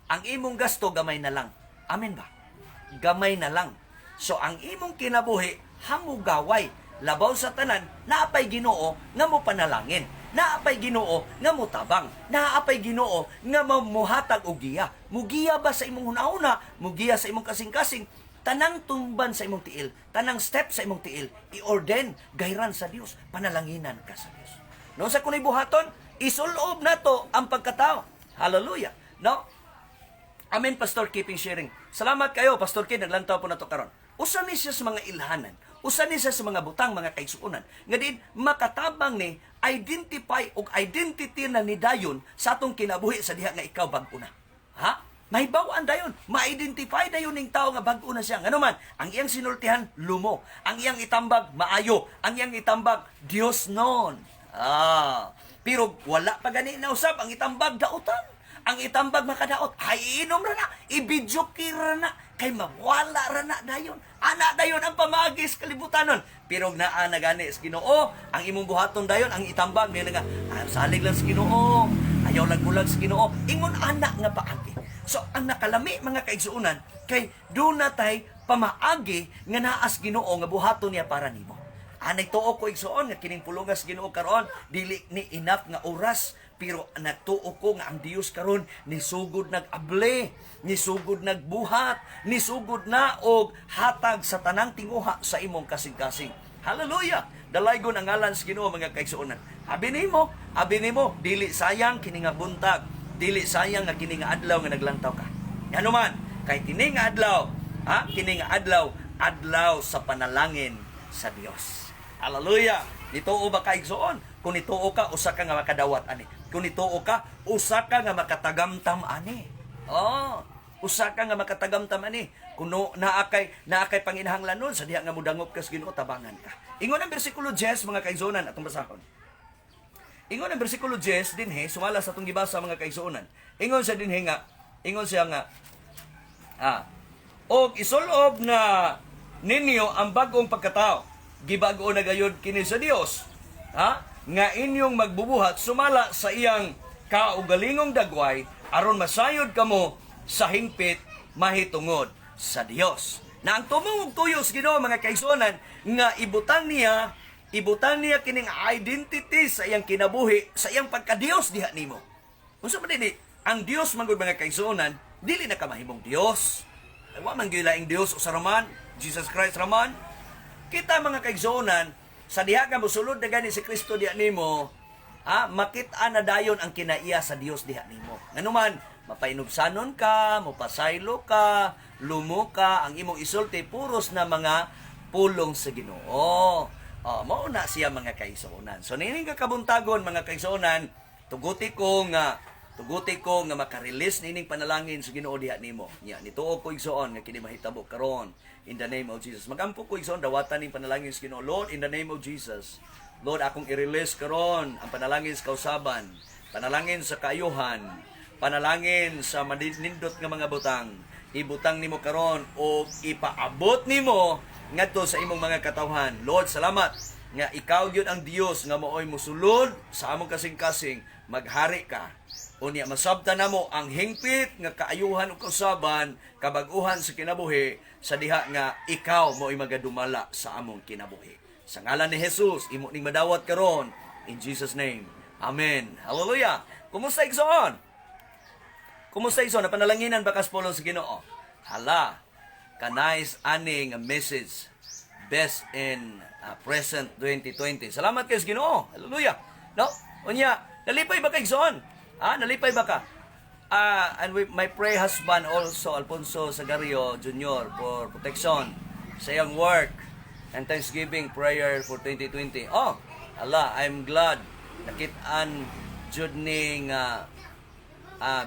A: ang imong gasto, gamay na lang. Amen ba? Gamay na lang. So ang imong kinabuhi hamugaway. Labaw sa tanan, naapay Ginoo nga mo panalangin. Naapay Ginoo nga mo tabang. Naapay Ginoo nga mamuhatag og giya. Mugiya ba sa imong hunahuna, mugiya sa imong kasing-kasing, tanang tumban sa imong tiil, tanang step sa imong tiil, i-order, gayran sa Dios, panalanginan ka sa Dios. No sa kunay buhaton, isulob nato ang pagkatao. Hallelujah. No? Amen, Pastor Keeping Sharing. Salamat kayo, Pastor Kid, naglantaw po na to karon. Usa ni siya sa mga ilhanan. Usa ni siya sa mga butang, mga kaigsuonan, nga din makatabang ni identify og identity na ni dayon sa atong kinabuhi sa diha nga ikaw bag-o na. Ha? Mahibaw-an dayon, ma-identify dayon ning tao nga bag-o na siya. Ngano man, ang iyang sinultihan lumo, ang iyang itambag maayo, ang iyang itambag Dios non. Ah, pero wala pa gani na usab ang itambag dautan. Ang itambag makadaot, ay inom ra na, i-videoke ra na, kay mawala ra na dayon. Ana dayon ang pamagi sa kalibutanon. Pero naa na gani sa Ginoo, ang imong buhaton dayon, ang itambag niya nga, ah, salig lang sa Ginoo, ayaw lang bulag sa Ginoo. Ingon ana nga paagi. So ang nakalami, mga kaigsuonan, kay duna tay pamaagi nga naas Ginoo nga buhaton niya para nimo. Anay tuo ko, igsuon, nga kining pulungas Ginoo karon dili ni enough nga oras, pero nagtuo ko nga ang Dios karon nisugod nag-able, nisugod nagbuhat, nisugod na og hatag sa tanang tinguha sa imong kasing-kasing. Hallelujah! Dalaygon ang ngalan sa Ginoo, mga kaigsuonan. Abi nimo, dili sayang kini nga buntag, dili sayang nga kini nga adlaw nga naglantaw ka. Ngano man, kay kini nga adlaw, ha? Kini nga adlaw, adlaw sa panalangin sa Dios. Hallelujah! Nituo ba ka, igsoon? Kung nituo ka, usa ka nga makadawat ani. Kung nituo ka, usa ka nga makatagamtam ani. Oh, usa ka nga makatagamtam ani. Kung no, naa kay panginahanglanon sa diha nga mudangop kas Ginoo, tabangan ka. Ingon ang bersikulo 10, mga kaigsuonan, atong basahon. Ingon ang bersikulo 10 dinhi, sumala sa atong gibasa, mga kaigsuonan. Ingon siya dinhi nga, ingon siya nga, og isulob na ninyo ang bagong pagkatao. Gibago na gayud kini sa Dios. Ha? nga inyong magbubuhat sumala sa iyang kaugalingong dagway, aron masayod kamo sa hingpit mahitungod sa Dios. Na ang tumong og tuyo sa Ginoo, mga kaigsuonan, nga ibutang niya kining identity sa iyang kinabuhi, sa iyang pagkadiyos diha nimo. Unsa man dinhi ang Dios man gud, mga kaigsuonan, dili na ka mahimong Dios. Ay, wa man gyud laing Dios usa raman, Jesus Christ raman. Kita, mga kaigsuonan, sa diha nga mosulod na gani si Kristo diha nimo, ha, makit-a na dayon ang kinaiya sa Dios diha nimo. Nganuman, mapainubsanon ka, mopasaylo ka, lumo ka, ang imong isulti puros na mga pulong sa Ginoo. Oh, mao na siya, mga kaigsuonan. So nining kakabuntagon, mga kaigsuonan, tuguti ko nga maka-release nining panalangin sa Ginoo diha nimo. Nya nituo ko, igsoon, nga kini mahitabo karon in the name of Jesus. Magampo ko, igsoon, dawatan ning panalangin sa Ginoo. Lord, in the name of Jesus. Lord, akong i-release karon ang panalangin sa kausaban, panalangin sa kaayuhan, panalangin sa manindot nga mga butang. Ibutang nimo karon o ipaabot nimo ngadto sa imong mga katawhan. Lord, salamat nga ikaw gyud ang Dios nga maoy musulod sa among kasing-kasing, maghari ka. Unya masabtan namo ang hingpit nga kaayuhan ug kausaban, kabag-uhan sa kinabuhi sa diha nga ikaw maoy magadumala sa among kinabuhi. Sa ngalan ni Jesus, imo ning madawat karon, in Jesus' name. Amen. Hallelujah. Kumusta, igsoon? Kumusta, igsoon? Napanalanginan ba kas pulong sa Ginoo? Hala, ka-nice ani nga message. Best in present 2020. Salamat kay sa Ginoo. Hallelujah. No? Unya, nalipay ba kay, igsoon? Ah, nalipay ba ka? Ah, and we, my pray husband also, Alfonso Sagario Jr., for protection sa iyang work and thanksgiving prayer for 2020. Oh, Allah, I'm glad nakit-an jud ni nga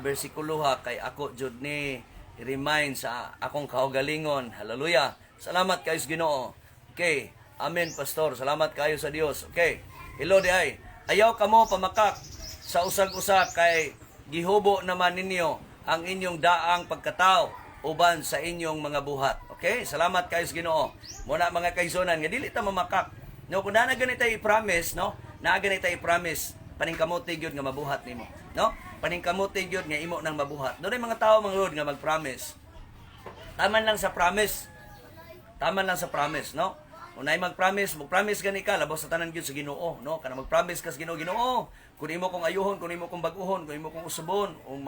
A: bersikulo ha, kay ako jud ni remind sa akong kaugalingon. Hallelujah. Salamat kayo sa Ginoo. Okay. Amen, Pastor. Salamat kayo sa Dios. Okay. Hello di ay. Ayaw kamo pamakak sa usag-usa kay gihubo naman ninyo ang inyong daang pagkatao uban sa inyong mga buhat. Okay? Salamat kayo sa Ginoo. Muna, mga kaigsuonan, nga dili ta mamakak. No, kung naa ganita i-promise, no? Naa ganita i-promise, paningkamuti gyud nga mabuhat nimo, no? Paningkamuti gyud nga imo nang mabuhat. Doon mga tao, mga Lord, nga mag-promise. Taman lang sa promise. Taman lang sa promise, no? Kung naay mag-promise, mag-promise gani ka, labaw sa tanan gyud sa Ginoo, no? Kana mag-promise ka sa Ginoo, "Ginoo, kung imo kong ayuhon, kung imo kong bag-uhon, kung imo kong usubon, o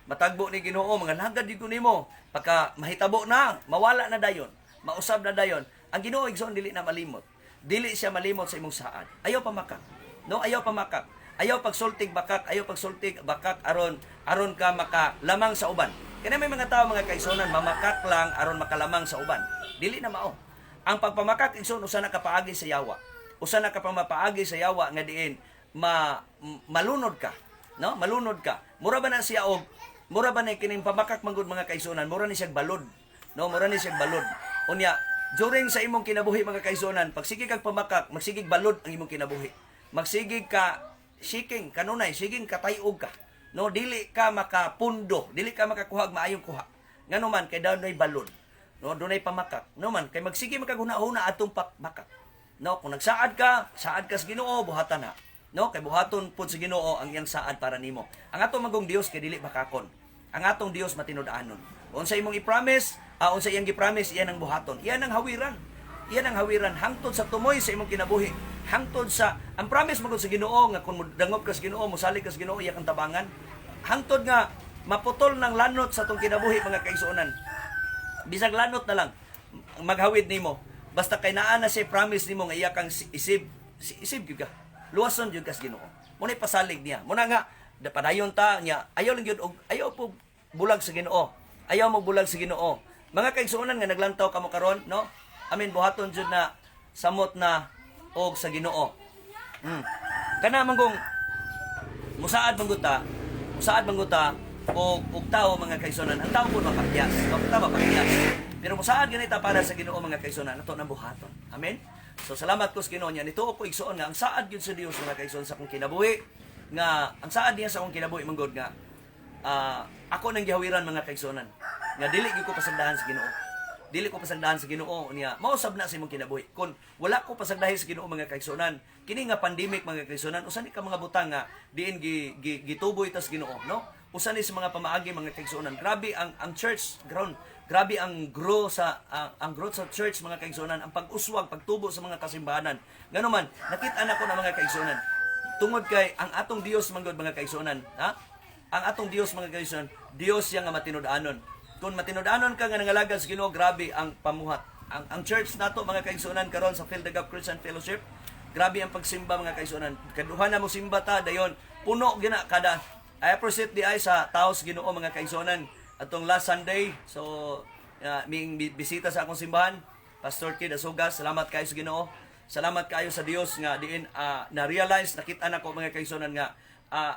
A: matagbo ni Ginoo, mga lagad gyud ko nimo." Pagka mahitabo na, mawala na dayon, mausab na dayon. Ang Ginoo, igsoon, dili na malimot. Dili siya malimot sa imong saad. Ayaw pamakak. No, ayaw pamakak. Ayaw pagsultig bakak, ayaw pagsultig bakak aron aron ka makalamang sa uban. Kaya may mga tao, mga kaigsuonan, mamakak lang aron makalamang sa uban. Dili na mao. Ang pagpamakak, igsoon, usa na kapaagi sa yawa. Usa na ka pamapaagi sa yawa nga diin malunod ka, no? Malunod ka. Mura ba na kining pamakak manggod, mga kaigsuonan, mura ni siya balod. No, mura ni siya balod. Unya, during sa imong kinabuhi, mga kaigsuonan, pag sige kag pamakak, magsigig balod ang imong kinabuhi. Magsigig ka shaking kanunay, siging katayog ka. No, dili ka makapundo, dili ka makakuha og maayong kuha. Ngano man kay dunay balod. No, dunay pamakak. No man kay magsige makaguna-huna atong pakmakak. No, kung nagsaad ka, saad ka sa Ginoo, buhatan na. No, kay buhaton pud sa Ginoo ang iyang saad para nimo. Ang atong magong Dios kay dili makakon. Ang atong Dios matinud-anon. Unsa imong i-promise, unsa iyang gi-promise, iyan ang buhaton. Iyan ang hawiran. Iyan ang hawiran hangtod sa tumoy sa imong kinabuhi. Hangtod sa ang promise magud sa Ginoo nga kung dangop ka sa Ginoo, mosalig ka sa Ginoo, iya kang tabangan. Hangtod nga maputol ng lanot sa atong kinabuhi, mga kaigsuonan. Bisag lanot na lang maghawid nimo, basta kay naa na siya promise nimo nga iya kang isib isib gyud ka, luwason gyud ka sa Ginoo. Mo na pasalig niya mo na nga padayon ta niya. Ayaw lang gyud og ayaw po bulag sa Ginoo. Ayaw mo bulag sa Ginoo, mga kaigsuonan, nga naglantaw kamo karon, no? Amin, buhaton jud na samot na og sa Ginoo. Kana manggong musaad man gud ta og tao, mga kaigsuonan. Ang tao po mapakyas, no? Kita mapakyas, pero musaad ganita para sa Ginoo, mga kaigsuonan, ato nang buhaton. Amen. So salamat ko sa Ginoo niya. Nituo ko, igsoon, nga ang saad gyud sa Dios, mga kaigsuonan, sa akong kinabuhi, nga ang saad niya sa akong kinabuhi manggod nga ako nang gihawiran, mga kaigsuonan, nga dili gyud ko pasagdahan sa Ginoo. Dili ko pasagdahan sa Ginoo niya. Mausab na sa imong kinabuhi. Kung wala ko pasagdahi sa Ginoo, mga kaigsuonan, kini nga pandemic, mga kaigsuonan, usa ni ka mga butang nga diin gi, gi, gituboy tas Ginoo, no? Usa ni sa mga pamaagi, mga kaigsuonan. Grabe ang church ground. Grabe ang growth sa church, mga kaigsuonan, ang pag-uswag, pagtubo sa mga kasimbahanan. Ngano man, nakita nako na, mga kaigsuonan, tungod kay ang atong Dios man gud, mga kaigsuonan, ha? Ang atong Dios, mga kaigsuonan, Dios siya nga matinud-anon. Kung matinud-anon ka nga nangalagad sa Ginoo, grabe ang pamuhat. Ang church nato, mga kaigsuonan, karon sa Fill the Gap Christian Fellowship, grabe ang pagsimba, mga kaigsuonan. Kaduha na mo simba ta dayon, puno gina kada. I appreciate diay sa taos Ginoo, mga kaigsuonan. Atong last Sunday, so ming bisita sa akong simbahan, Pastor Kid Asugas, salamat kayo sa Ginoo. Salamat kayo sa Dios nga diin na-realize, nakita nako, mga kaigsuonan, nga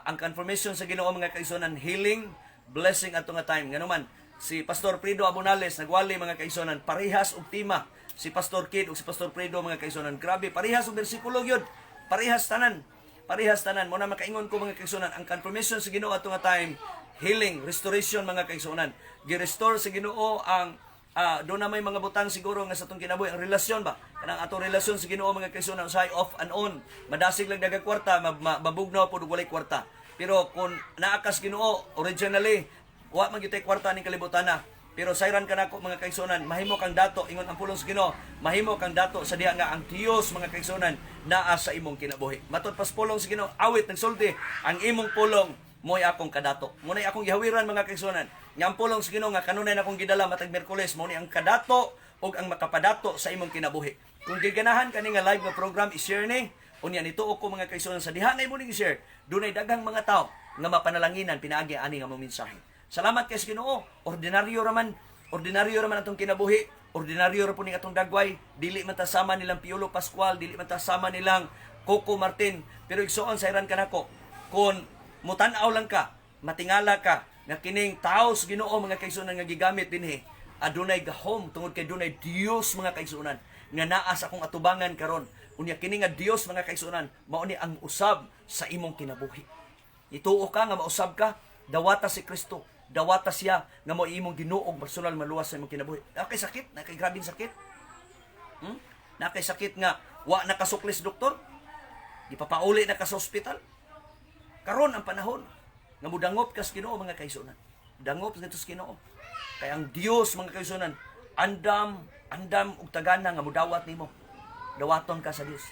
A: ang confirmation sa Ginoo, mga kaigsuonan, healing, blessing ato nga time. Ngano man, si Pastor Prido Abonales nagwali, mga kaigsuonan, parehas og tema si Pastor Kid ug si Pastor Prido, mga kaigsuonan. Grabe, parehas og bersikulo gyud. Parehas tanan. Parehas tanan. Mo na makaingon ko, mga kaigsuonan, ang confirmation sa Ginoo ato nga time, healing, restoration, mga kaigsuonan. Gi-restore sa Ginoo ang doon na may mga butang siguro nga sa atong kinabuhi, ang relasyon ba, kanang atong relasyon sa Ginoo, mga kaigsuonan, usahay off and on, madasig lang daghang kwarta, mabugnaw pod og walay kwarta. Pero kung naa kas Ginoo, originally wa man gyud tay kwarta ning kalibutan na, pero sayran ka nako, mga kaigsuonan, mahimo kang dato. Ingon ang pulong sa Ginoo, mahimo kang dato sa diha nga ang Dios, mga kaigsuonan, naa sa imong kinabuhi. Matod pas pulong sa Ginoo, awit nagsulti, "Ang imong pulong mo'y akong kadato." Mo na'y akong gihawiran, mga kaigsuonan. Nga ang pulong sa Ginoo nga kanunay na akong gidala matag Miyerkules, mo ni ang kadato ug ang makapadato sa imong kinabuhi. Kung giganahan kani nga live nga program, i-share ni. Unya nito ko, mga kaigsuonan, sa diha nga imo ning i-share, dunay daghang mga tao nga mapanalanginan pinaagi ani nga mga mensahe. Salamat kay sa Ginoo. Ordinaryo raman atong kinabuhi. Ordinaryo ra po ning atong dagway. Dili man ta sama nilang Piolo Pascual, dili man ta sama nilang Coco Martin. Pero igsoon, sayran kanako, kung mutan-aw lang ka, matingala ka nga kining tao sa Ginoo, mga kaigsuonan, nga gigamit dinhi, adunay gahom tungod kay dunay Dios, mga kaigsuonan, nga naa sa akong atubangan karon. Unya kini nga Dios, mga kaigsuonan, mao ni ang usab sa imong kinabuhi. Ituo ka nga mausab ka, dawata si Kristo. Dawata siya nga mo imong Ginoo ug personal maluwas sa imong kinabuhi. Naa kay sakit, naa kay grabeng sakit. Naa kay sakit nga wa nakasuklis doktor. Gipapauli na ka sa ospital. Karon ang panahon nga mudangop kas Ginoo, mga kaigsuonan. Dangop ngadto sa Ginoo. Kay ang Dios, mga kaigsuonan, andam andam og tagana nga mudawat nimo. Dawaton ka sa Dios.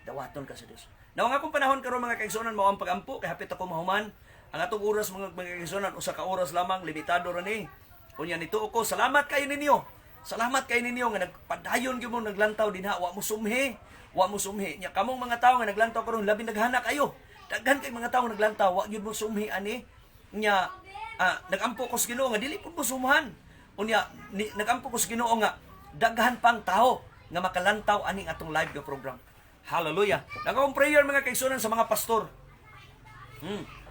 A: Dawaton ka sa Dios. Now, ang akong panahon karon, mga kaigsuonan, mao ang pagampo kay hapit ako mahuman. Ang atong oras, mga kaigsuonan, usa ka oras lamang, limitado ra ni. Unya nito ko, salamat kayo ninyo. Salamat kay ninyo nga nagpadayon gyud mo naglantaw dinha, wa mo sumhi, wa mo sumhi. Nya kamong mga tawo nga naglantaw karon, labi naghana kayo. Daghan kay mga tawo naglantaw, wa gyud mo sumhi ani. Nya nagampo ko sa Ginoo nga dili pud mo sumhan. Unya nagampo ko sa Ginoo nga daghan pang tao nga makalantaw aning atong live nga program. Hallelujah. Nagakong prayer, mga kaigsuonan, sa mga pastor.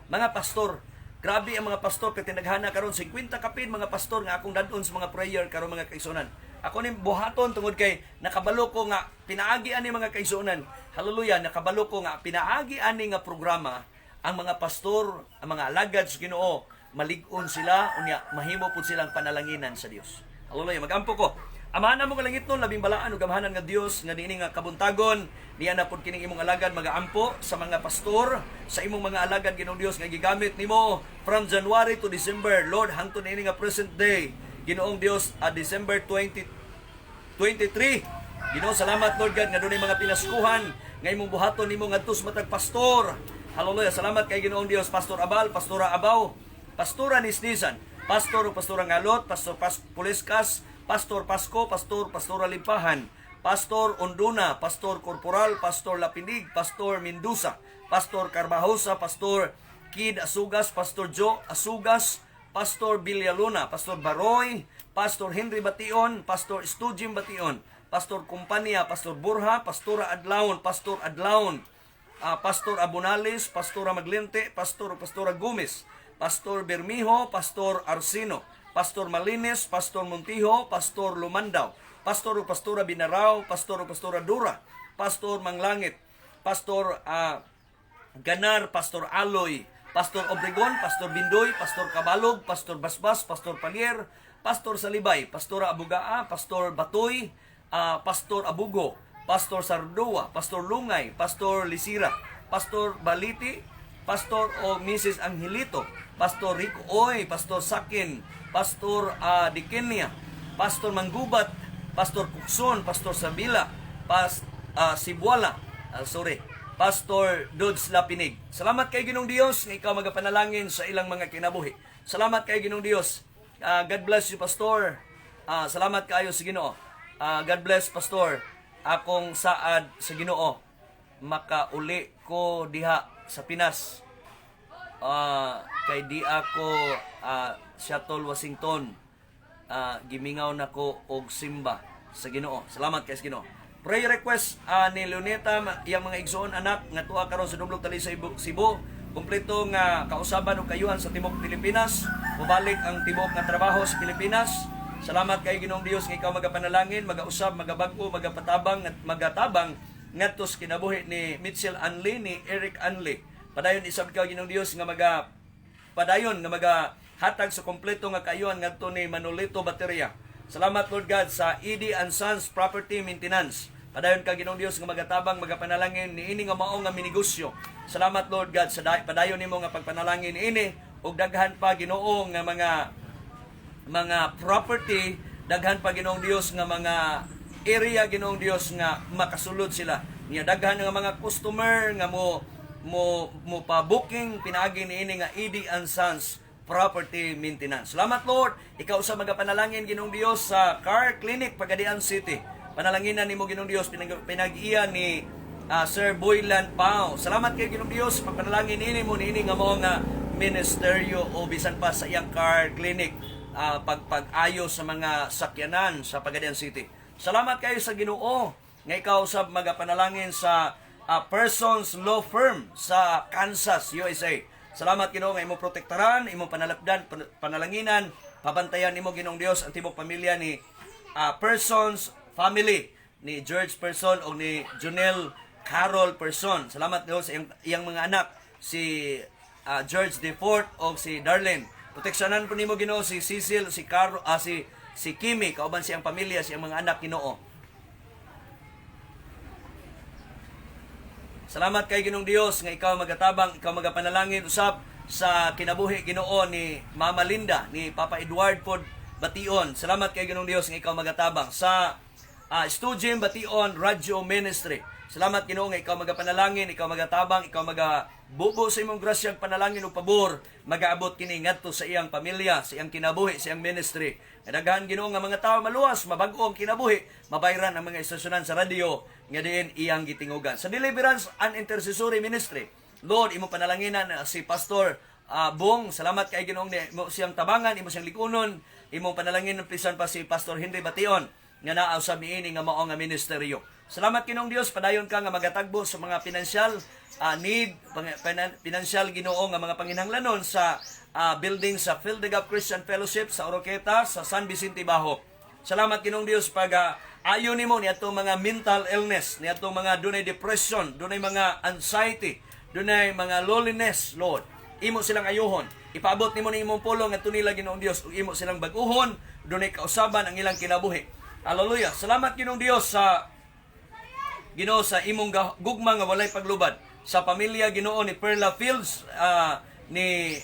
A: Mga pastor, grabe ang mga pastor kay tinaghana karon, 50 kapin mga pastor nga akong dadon sa mga prayer karon, mga kaigsuonan. Ako ni buhaton tungod kay nakabalo ko nga pinaagi ani, mga kaigsuonan. Hallelujah, nakabalo ko nga pinaagi ani nga programa ang mga pastor, ang mga alagad sa Ginoo, malig-on sila unya mahimo pud silang panalanginan sa Dios. Hallelujah, magampo ko. Amahan namo nga langitnon, labing balaan ug gamhanan nga Dios, nga niini nga kabuntagon niya na pud kining imong alagad magaampo sa mga pastor, sa imong mga alagad, Ginoong Dios, nga gigamit nimo from January to December, Lord, hangtod niini nga present day, Ginoong Dios, December 20 23. Ginoo, salamat, Lord God, nga dunay mga pinaskuhan nga imong buhaton nimo ngadto sa matag pastor. Hallelujah. Salamat kay Ginoong Dios, Pastor Abal, Pastora Abaw, Pastora Nisnisan, Pastor o Pastora Ngalot, Pastor Puliskas, Pastor Pasco, Pastor Pastora Limpahan, Pastor Onduna, Pastor Corporal, Pastor Lapindig, Pastor Mendoza, Pastor Carbajosa, Pastor Kid Asugas, Pastor Joe Asugas, Pastor Villaluna, Pastor Baroy, Pastor Henry Bation, Pastor Stujim Bation, Pastor Kumpanya, Pastor Burha, Pastora Adlaon, Pastor Adlaon, Pastor Abonales, Pastora Maglente, Pastor o Pastora Gomez, Pastor Bermijo, Pastor Arsino, Pastor Malines, Pastor Montijo, Pastor Lumandaw, Pastor o Pastora Binaraw, Pastor o Pastora Dura, Pastor Manglangit, Pastor Ganar, Pastor Aloy, Pastor Obregon, Pastor Bindoy, Pastor Cabalog, Pastor Basbas, Pastor Palier, Pastor Salibay, Pastora Abugaa, Pastor Batoy, Pastor Abugo, Pastor Sardoa, Pastor Lungay, Pastor Lisira, Pastor Baliti, Pastor o Mrs. Angelito, Pastor Rico Oy, Pastor Sakin, Pastor Dikenya, Pastor Manggubat, Pastor Kukson, Pastor Sabila, Sibuala, sorry, Pastor Dudes Lapinig. Salamat kay Ginoong Dios nga ikaw magapanalangin sa ilang mga kinabuhi. Salamat kay Ginoong Dios. God bless you, Pastor. Salamat kaayo sa Ginoo. God bless, Pastor. Akong saad sa Ginoo makauli ko diha sa Pinas. Kay di ako Seattle, Washington. Gimingaw nako og simba sa Ginoo. Salamat kay sa Ginoo. Prayer request ni Leoneta, iyang mga igsoon, anak nga tuwa karon sa Dumlog Talisay, Cebu. Kompleto nga kausaban ug kayuhan sa tibuok Pilipinas. Mobalik ang tibuok nga trabaho sa Pilipinas. Salamat kay Ginoong Dios nga ikaw magapanalangin, magausab, magabag-o, magapatabang at magatabang ngadto sa kinabuhi ni Mitchell Anley, ni Eric Anley. Padayon isab ka, Ginoong Dios, nga maga padayon nga maga hatag sa kompleto nga kayuhan ngadto ni Manolito Bateria. Salamat, Lord God, sa ED and Sons Property Maintenance. Padayon ka, Ginoong Dios, nga magatabang, magapanalangin niini nga mao nga minegosyo. Salamat, Lord God, sa padayon nimo nga pagpanalangin niini ug daghan pa, Ginoo, nga mga property, daghan pa, Ginoong Dios, nga mga area, Ginoong Dios, nga makasulod sila. Niya daghan nga mga customer nga mo pa-booking pinaagi niini nga ED and Sons Property Maintenance. Salamat, Lord, ikaw sa magapanalangin, Ginoong Dios, sa Car Clinic Pagadian City. Panalanginan nimo, Ginoong Dios, pinag-iya ni Sir Boylan Pao. Salamat kay Ginoong Dios, pagpanalangin niini mo niini nga mao nga ministeryo o bisan pa sa iyang car clinic, pagpag-ayos sa mga sakyanan sa Pagadian City. Salamat kayo sa Ginoo nga ikaw sa magapanalangin sa Persons Law Firm sa Kansas, USA. Salamat, Ginoo, nga imong protektaran, imong panalapdan, panalanginan, pabantayan nimo, Ginoong Dios, ang tibok pamilya ni Persons family ni George Person o ni Junel Carol Person. Salamat, Dios, sa iyang mga anak si George DeFort o si Darlene. Proteksyonan po nimo, Ginoo, si Cecil, si Caro, si si Kimi kauban siyang pamilya, siyang mga anak, Ginoo. Salamat kay Ginoong Dios nga ikaw magatabang, ikaw magapanalangin usab sa kinabuhi, Ginoo, ni Mama Linda, ni Papa Edward pod Bation. Salamat kay Ginoong Dios nga ikaw magatabang sa Studium Bation Radio Ministry. Salamat, Ginoo, nga ikaw magapanalangin, ikaw magatabang, ikaw magabubo sa imong grasya, panalangin ug pabor magaabot kini ngadto sa iyang pamilya, sa iyang kinabuhi, sa iyang ministry. Daghan, Ginoo, nga mga tao maluwas, mabag-o ang kinabuhi, mabayran ang mga istasyonan sa radyo nga diin iyang gitingugan. Sa Deliverance and Intercessory Ministry, Lord, imong panalanginan si Pastor Bong, salamat kay Ginoong ni imo siyang tabangan, imo siyang ligunon, imong panalangin bisan pa si Pastor Henry Bation nga naa usab niini nga mao nga ministeryo. Salamat, Ginoong Dios, padayon ka nga magatagbo sa mga financial need, financial, Ginoo, nga mga panginahanglanon sa building sa Fill the Gap Christian Fellowship sa Oroqueta, sa San Vicente Bajo. Salamat, Ginoong Dios, pag ayo nimo niadtong mga mental illness, niadtong mga dunay depression, dunay mga anxiety, dunay mga loneliness, Lord. Imo silang ayuhon. Ipaabot nimo ni imong pulong ngadto nila, Ginoong Dios, ug imo silang bag-uhon, dunay kausaban ang ilang kinabuhi. Hallelujah. Salamat, Ginoong Dios, sa Ginoo sa imong gugma nga walay paglubad sa pamilya, Ginoo, ni Perla Fields, ni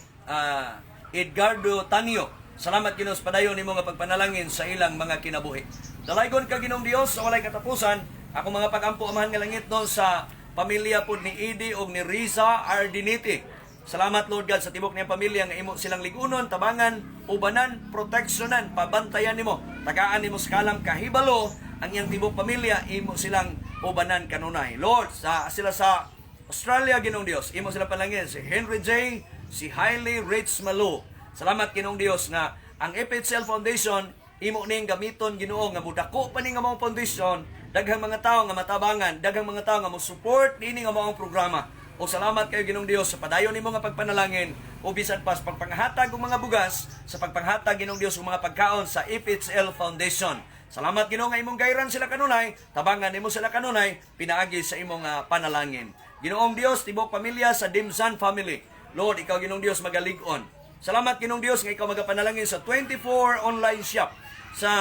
A: Edgardo Tanio. Salamat, Ginoo, sa padayon nimo nga pagpanalangin sa ilang mga kinabuhi. Dalaygon ka, Ginoong Dios, sa walay katapusan. Ako mga pagampo, Amahan nga langit no, sa pamilya pod ni Edie og ni Riza Ardiniti. Salamat, Lord God, sa tibok niyang pamilya nga imo silang ligunon, tabangan, ubanan, proteksyonan, pabantayan nimo. Tagaan nimo sa kalam kahibalo ang iyang tibok pamilya, imo silang ubanan kanunay. Lord, sa sila sa Australia, Ginoong Dios, imo sila palangin si Henry J, si Hailey Rich Malo. Salamat, Ginoong Dios, nga ang FHL Foundation imo ning gamiton, Ginoo, nga mudako pa ni nga mga foundation, daghang mga tao nga matabangan, daghang mga tao nga mo support niini nga maong programa. O salamat kayo, Ginoong Dios, sa padayon nimo nga pagpanalangin o bisan pa sa pagpanghatag og mga bugas, sa pagpanghatag, Ginoong Dios, og mga pagkaon sa FHL Foundation. Salamat, Ginoo, nga imong gayran sila kanunay, tabangan nimo sila kanunay pinaagi sa imong panalangin. Ginoong Dios, tibok pamilya sa Dimsan family. Lord, ikaw, Ginoong Dios, magalig-on. Salamat, Ginoong Dios, nga ikaw magapanalangin sa 24 online shop, sa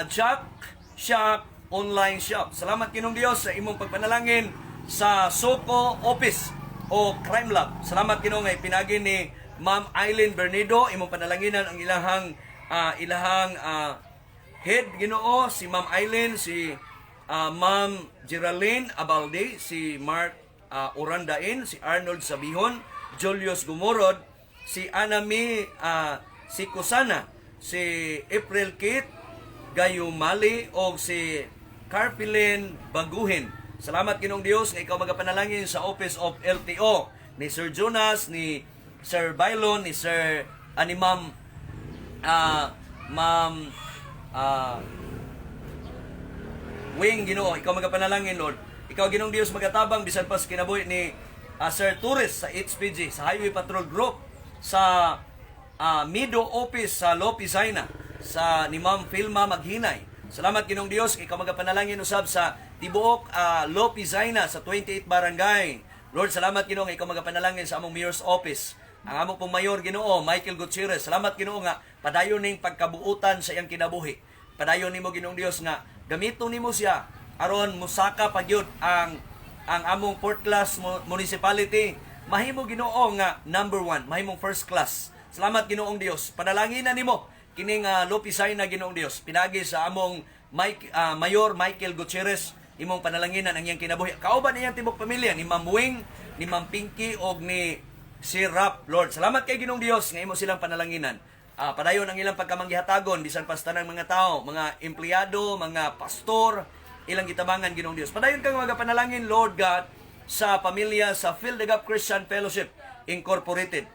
A: Jack Shop online shop. Salamat, Ginoong Dios, sa imong pagpanalangin sa Soko Office o Crime Lab. Salamat, Ginoo, nga ipinagi ni Ma'am Eileen Bernido imong panalanginan ang ilahang head, Ginoo, si Ma'am Eileen, si Ma'am Geraldine Abalde, si Mark Orandain, si Arnold Sabihon, Julius Gumurod, si Anami, si Kusana, si April Kit Gayumali o si Carpilin Baguhin. Salamat, Ginoong Dios, nga ikaw magapanalangin sa Office of LTO ni Sir Jonas, ni Sir Bailon, ni Sir ani Ma'am Wing. Ginoo, ikaw magapanalangin, Lord. Ikaw, Ginoong Dios, magatabang bisan pa sa kinabuhi ni Sir Torres sa HPG, sa Highway Patrol Group, sa Mido Office sa Lopi Zaina, sa ni Ma'am Filma Maghinay. Salamat, Ginoong Dios, ikaw magapanalangin usab sa tibuok Lopi Zaina sa 28 barangay. Lord, salamat, Ginoo, nga ikaw magapanalangin sa among mayor's office. Ang among pong mayor, Ginoo, Michael Gutierrez. Salamat, Ginoo, nga padayon ning pagkabuutan sa iyang kinabuhi. Padayon nimo, Ginoong Dios, nga gamiton nimo siya aron musaka pagyud ang among fourth class municipality mahimo, Ginoo, nga number one, mahimong first class. Salamat, Ginoong Dios. Panalangin na nimo kining Lopisay na, Ginoong Dios. Pinagi sa among Mayor Michael Gutierrez, imong panalanginan ang iyang kinabuhi. Kauban iyang tibok pamilya ni Ma'am Wing, ni Ma'am Pinky og ni si Rap. Lord, salamat kay Ginoong Dios nga imo silang panalanginan. Padayon ang ilang pagkamanggihatagon bisan pa sa tanang mga tao, mga empleyado, mga pastor, ilang gitabangan, Ginoong Dios. Padayon kang magapanalangin, Lord God, sa pamilya sa Fill the Gap Christian Fellowship Incorporated.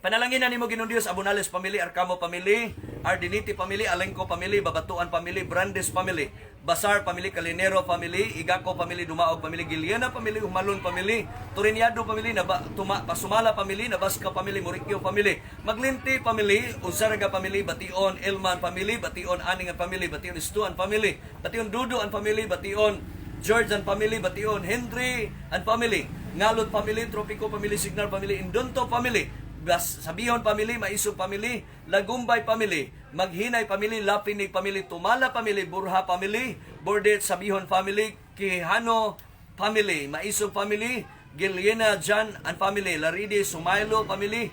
A: Panalangin na nimo, Ginoong Dios, Abunales family, Arcamo family, Ardiniti family, Alenco family, Babatuan family, Brandes family, Basar family, Calinero family, Igaco family, Dumaog family, Giliana family, Humalon family, Toriniado family, Naba, Tuma, Pasumala family, Nabasca family, Murikyo family, Maglinti family, Uzarga family, Bation Elman family, Bation Aningan family, Bation Istuan family, Bation Dudo and family, Bation George and family, Bation Henry and family, Ngalot family, Tropico family, Signal family, Indonto family, Bas, Sabihon family, Maisog family, Lagumbay family, Maghinay family, Lapinig family, Tumala family, Burha family, Bordet Sabihon family, Quijano family, Maisog family, Giliena Jan and family, Laridi Sumailo family,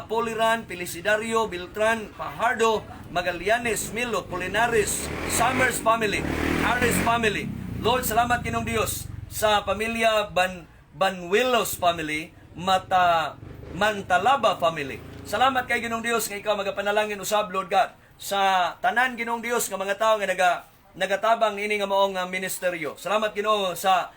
A: Poliran, Felicidario, Beltran, Fajardo, Magallanes, Milo, Polinares, Summers family, Harris family. Lord, salamat, Ginoong Dios, sa pamilya Banwilos family, Mata Mantalaba family. Salamat kay Ginoong Dios nga ikaw magapanalangin usab, Lord God, sa tanan, Ginoong Dios, nga mga tawo nga nagatabang niini nga maong ministeryo. Salamat, Ginoo, sa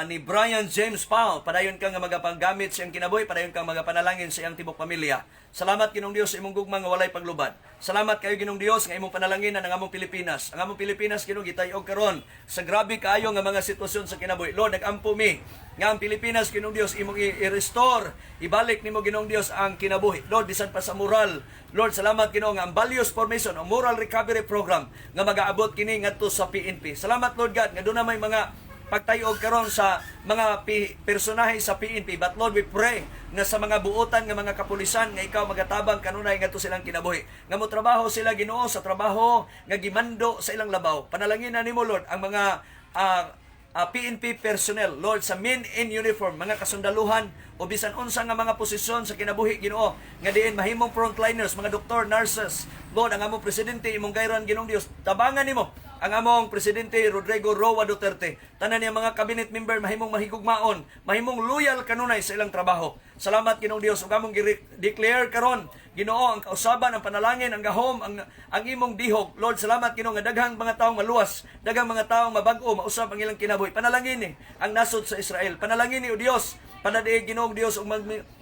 A: ni Brian James Pao. Padayon kang nga magapanggamit sa iyang kinabuhi, padayon kang magapanalangin sa iyang tibok pamilya. Salamat, Ginoong Dios, sa imong gugma nga walay paglubad. Salamat kayo, Ginoong Dios, nga imong panalanginan ang among Pilipinas. Ang among Pilipinas, Ginoo, gitay-og karon sa grabe kaayo nga mga sitwasyon sa kinabuhi. Lord, nagampo mi nga ang Pilipinas, Ginoong Dios, imong i-restore, ibalik nimo, Ginoong Dios, ang kinabuhi. Lord, bisan pa sa moral. Lord, salamat, Ginoo, nga ang values formation o moral recovery program nga magaabot kini ngadto sa PNP. Salamat, Lord God, nga doon na may mga pagtayog karon sa mga personahe sa PNP. But Lord, we pray nga sa mga buotan nga mga kapulisan nga ikaw magatabang kanunay ngadto silang kinabuhi. Nga mo trabaho sila, Ginoo, sa trabaho nga gimando sa ilang labaw. Panalangin na nimo, Lord, ang mga PNP personnel, Lord, sa men in uniform, mga kasundaluhan o bisan unsa nga mga posisyon sa kinabuhi, Ginoo, nga diin mahimong frontliners, mga doktor, nurses. Lord, ang among presidente imong gayran, Ginoong Dios. Tabangan nimo ang among presidente Rodrigo Roa Duterte. Tanan niya mga cabinet member mahimong mahigugmaon, mahimong loyal kanunay sa ilang trabaho. Salamat, Ginoong Dios, ug among declare karon, Ginoo, ang kausaban, ang panalangin, ang gahom, ang imong dihog. Lord, salamat, Ginoo, nga daghang mga taong maluwas, daghang mga taong mabag-o, mausab ang ilang kinabuhi. Panalangin ni ang nasod sa Israel. Panalangin ni o Dios, panadiig, Ginoong Dios, ug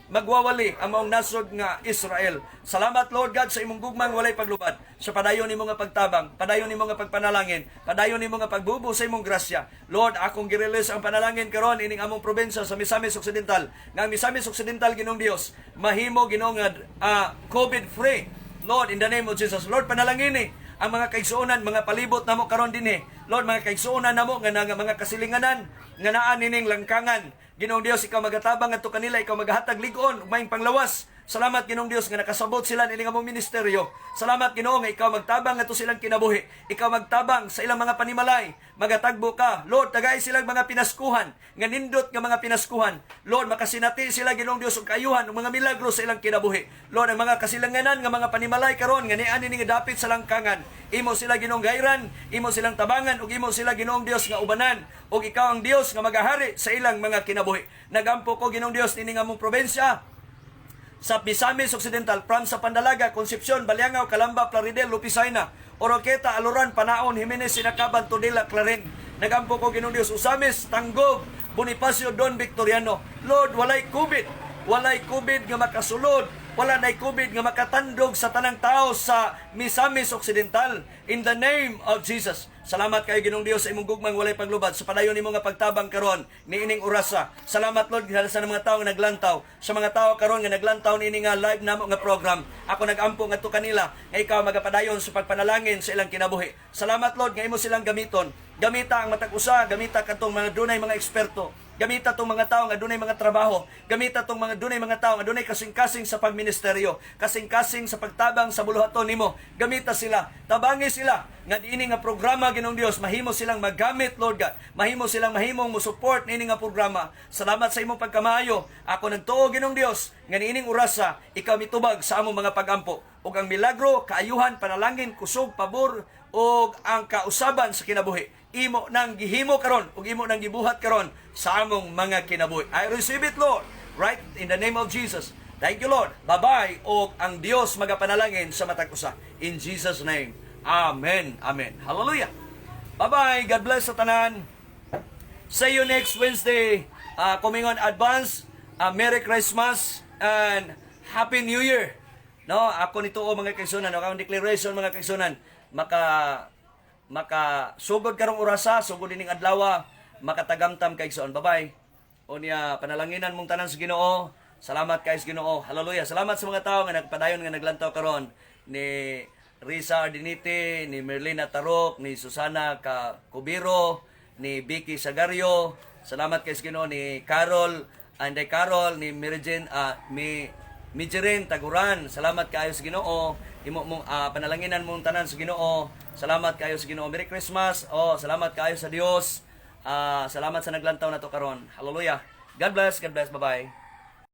A: magwawali ang maong nasod nga Israel. Salamat, Lord God, sa imong gugmang walay paglubad. Sa padayon nimo nga pagtabang, padayon nimo nga pagpanalangin, padayon nimo nga pagbubo sa imong grasya. Lord, akong gi-release ang panalangin karon ining among probinsya sa Misamis Occidental. Nga ang Misamis Occidental, Ginoong Dios, mahimo, Ginoo, nga COVID free. Lord, in the name of Jesus. Lord, panalangin ni ang mga kaigsuonan, mga palibot namo karon dinhi. Lord, mga kaigsuonan namo nga mga kasilinganan nga naa nining langkangan. Ginoong Dios, ikaw magatabang ngadto kanila, ikaw magahatag lig-on ug maayong panglawas. Salamat, Ginoong Dios, nga nakasabot sila nining among ministeryo. Salamat, Ginoo, nga ikaw magtabang ngadto silang kinabuhi. Ikaw magtabang sa ilang mga panimalay. Magatagbo ka. Lord, tagay silang mga pinaskuhan, nga nindot nga mga pinaskuhan. Lord, makasinati sila, Ginoong Dios, ug kaayuhan ug mga milagro sa ilang kinabuhi. Lord, ang mga kasilanganan nga mga panimalay karon nga niani ning dapit sa langkangan, imo sila, Ginoong, gayran, imo silang tabangan ug imo sila, Ginoong Dios, nga ubanan, ug ikaw ang Dios nga magahari sa ilang mga kinabuhi. Nagampo ko, Ginoong Dios, nining among probinsya sa Misamis Occidental, from sa Pandalaga, Concepcion, Baliangao, Calamba, Plaridel, Lopisayna, Oroquieta, Aluran, Panaon, Jimenez, Sinacaban, Tudela, Clarin. Nagampo ko, Ginoong Dios, Ozamiz, Tanggob, Bonifacio, Don Victoriano. Lord, walay COVID. Walay COVID nga makasulod. Wala nay COVID nga makatandog sa tanang tao sa Misamis Occidental. In the name of Jesus. Salamat kay Ginoong Dios sa imong gugmang walay paglubad, sa padayon nimo nga pagtabang karon niining orasa. Salamat, Lord, sa mga tao nga naglantaw. Sa mga tao karon nga naglantaw niini nga live namo nga program. Ako nagampo ngadto kanila nga ikaw magapadayon sa pagpanalangin sa ilang kinabuhi. Salamat, Lord, nga imo silang gamiton. Gamita ang matag usa, gamita kadtong mga dunay mga eksperto. Gamita tong mga tao nga dunay mga trabaho. Gamita tong mga dunay mga tao nga dunay kasing-kasing sa pagministeryo, kasing-kasing sa pagtabang sa buluhaton nimo. Gamita sila, tabangi sila nga diini nga programa, Ginoong Dios, mahimo silang magamit, Lord God. Mahimo silang mahimong mo support niini nga programa. Salamat sa imong pagkamaayo. Ako nagtuo, Ginoong Dios, nga niining orasa ikaw mitubag sa among mga pagampo. Ug ang milagro, kaayuhan, panalangin, kusog, pabor ug ang kausaban sa kinabuhi imo nang gihimo karon ug imo nang gibuhat karon sa among mga kinabuhi. I receive it, Lord, right in the name of Jesus. Thank you, Lord. Bye-bye ug ang Dios magapanalangin sa matag usa. In Jesus' name. Amen. Amen. Hallelujah. Bye-bye. God bless sa tanan. See you next Wednesday. Coming on advance, Merry Christmas and Happy New Year. No, ako nito o mga kaigsuonan, no, akong declaration, mga kaigsuonan, maka sugod karong orasa, sugod ining adlaw, makatagamtam, kaigsoon. Bye-bye. Unya panalanginan mong tanan sa Ginoo. Salamat kay sa Ginoo. Hallelujah. Salamat sa mga tao nga nagpadayon nga naglantaw karon, ni Risa Ardinite, ni Merlina Tarok, ni Susana Cubiro, ni Vicky Sagario. Salamat kay sa Ginoo, ni Carol, Anday Carol, ni Mary mi Mijerin Taguran. Salamat kaayo sa Ginoo. Imo mong panalanginan mong tanan sa Ginoo. Salamat kaayo sa Ginoo. Merry Christmas. Oh, salamat kaayo sa Dios. Salamat sa naglantaw nato karon. Hallelujah. God bless. God bless. Bye-bye.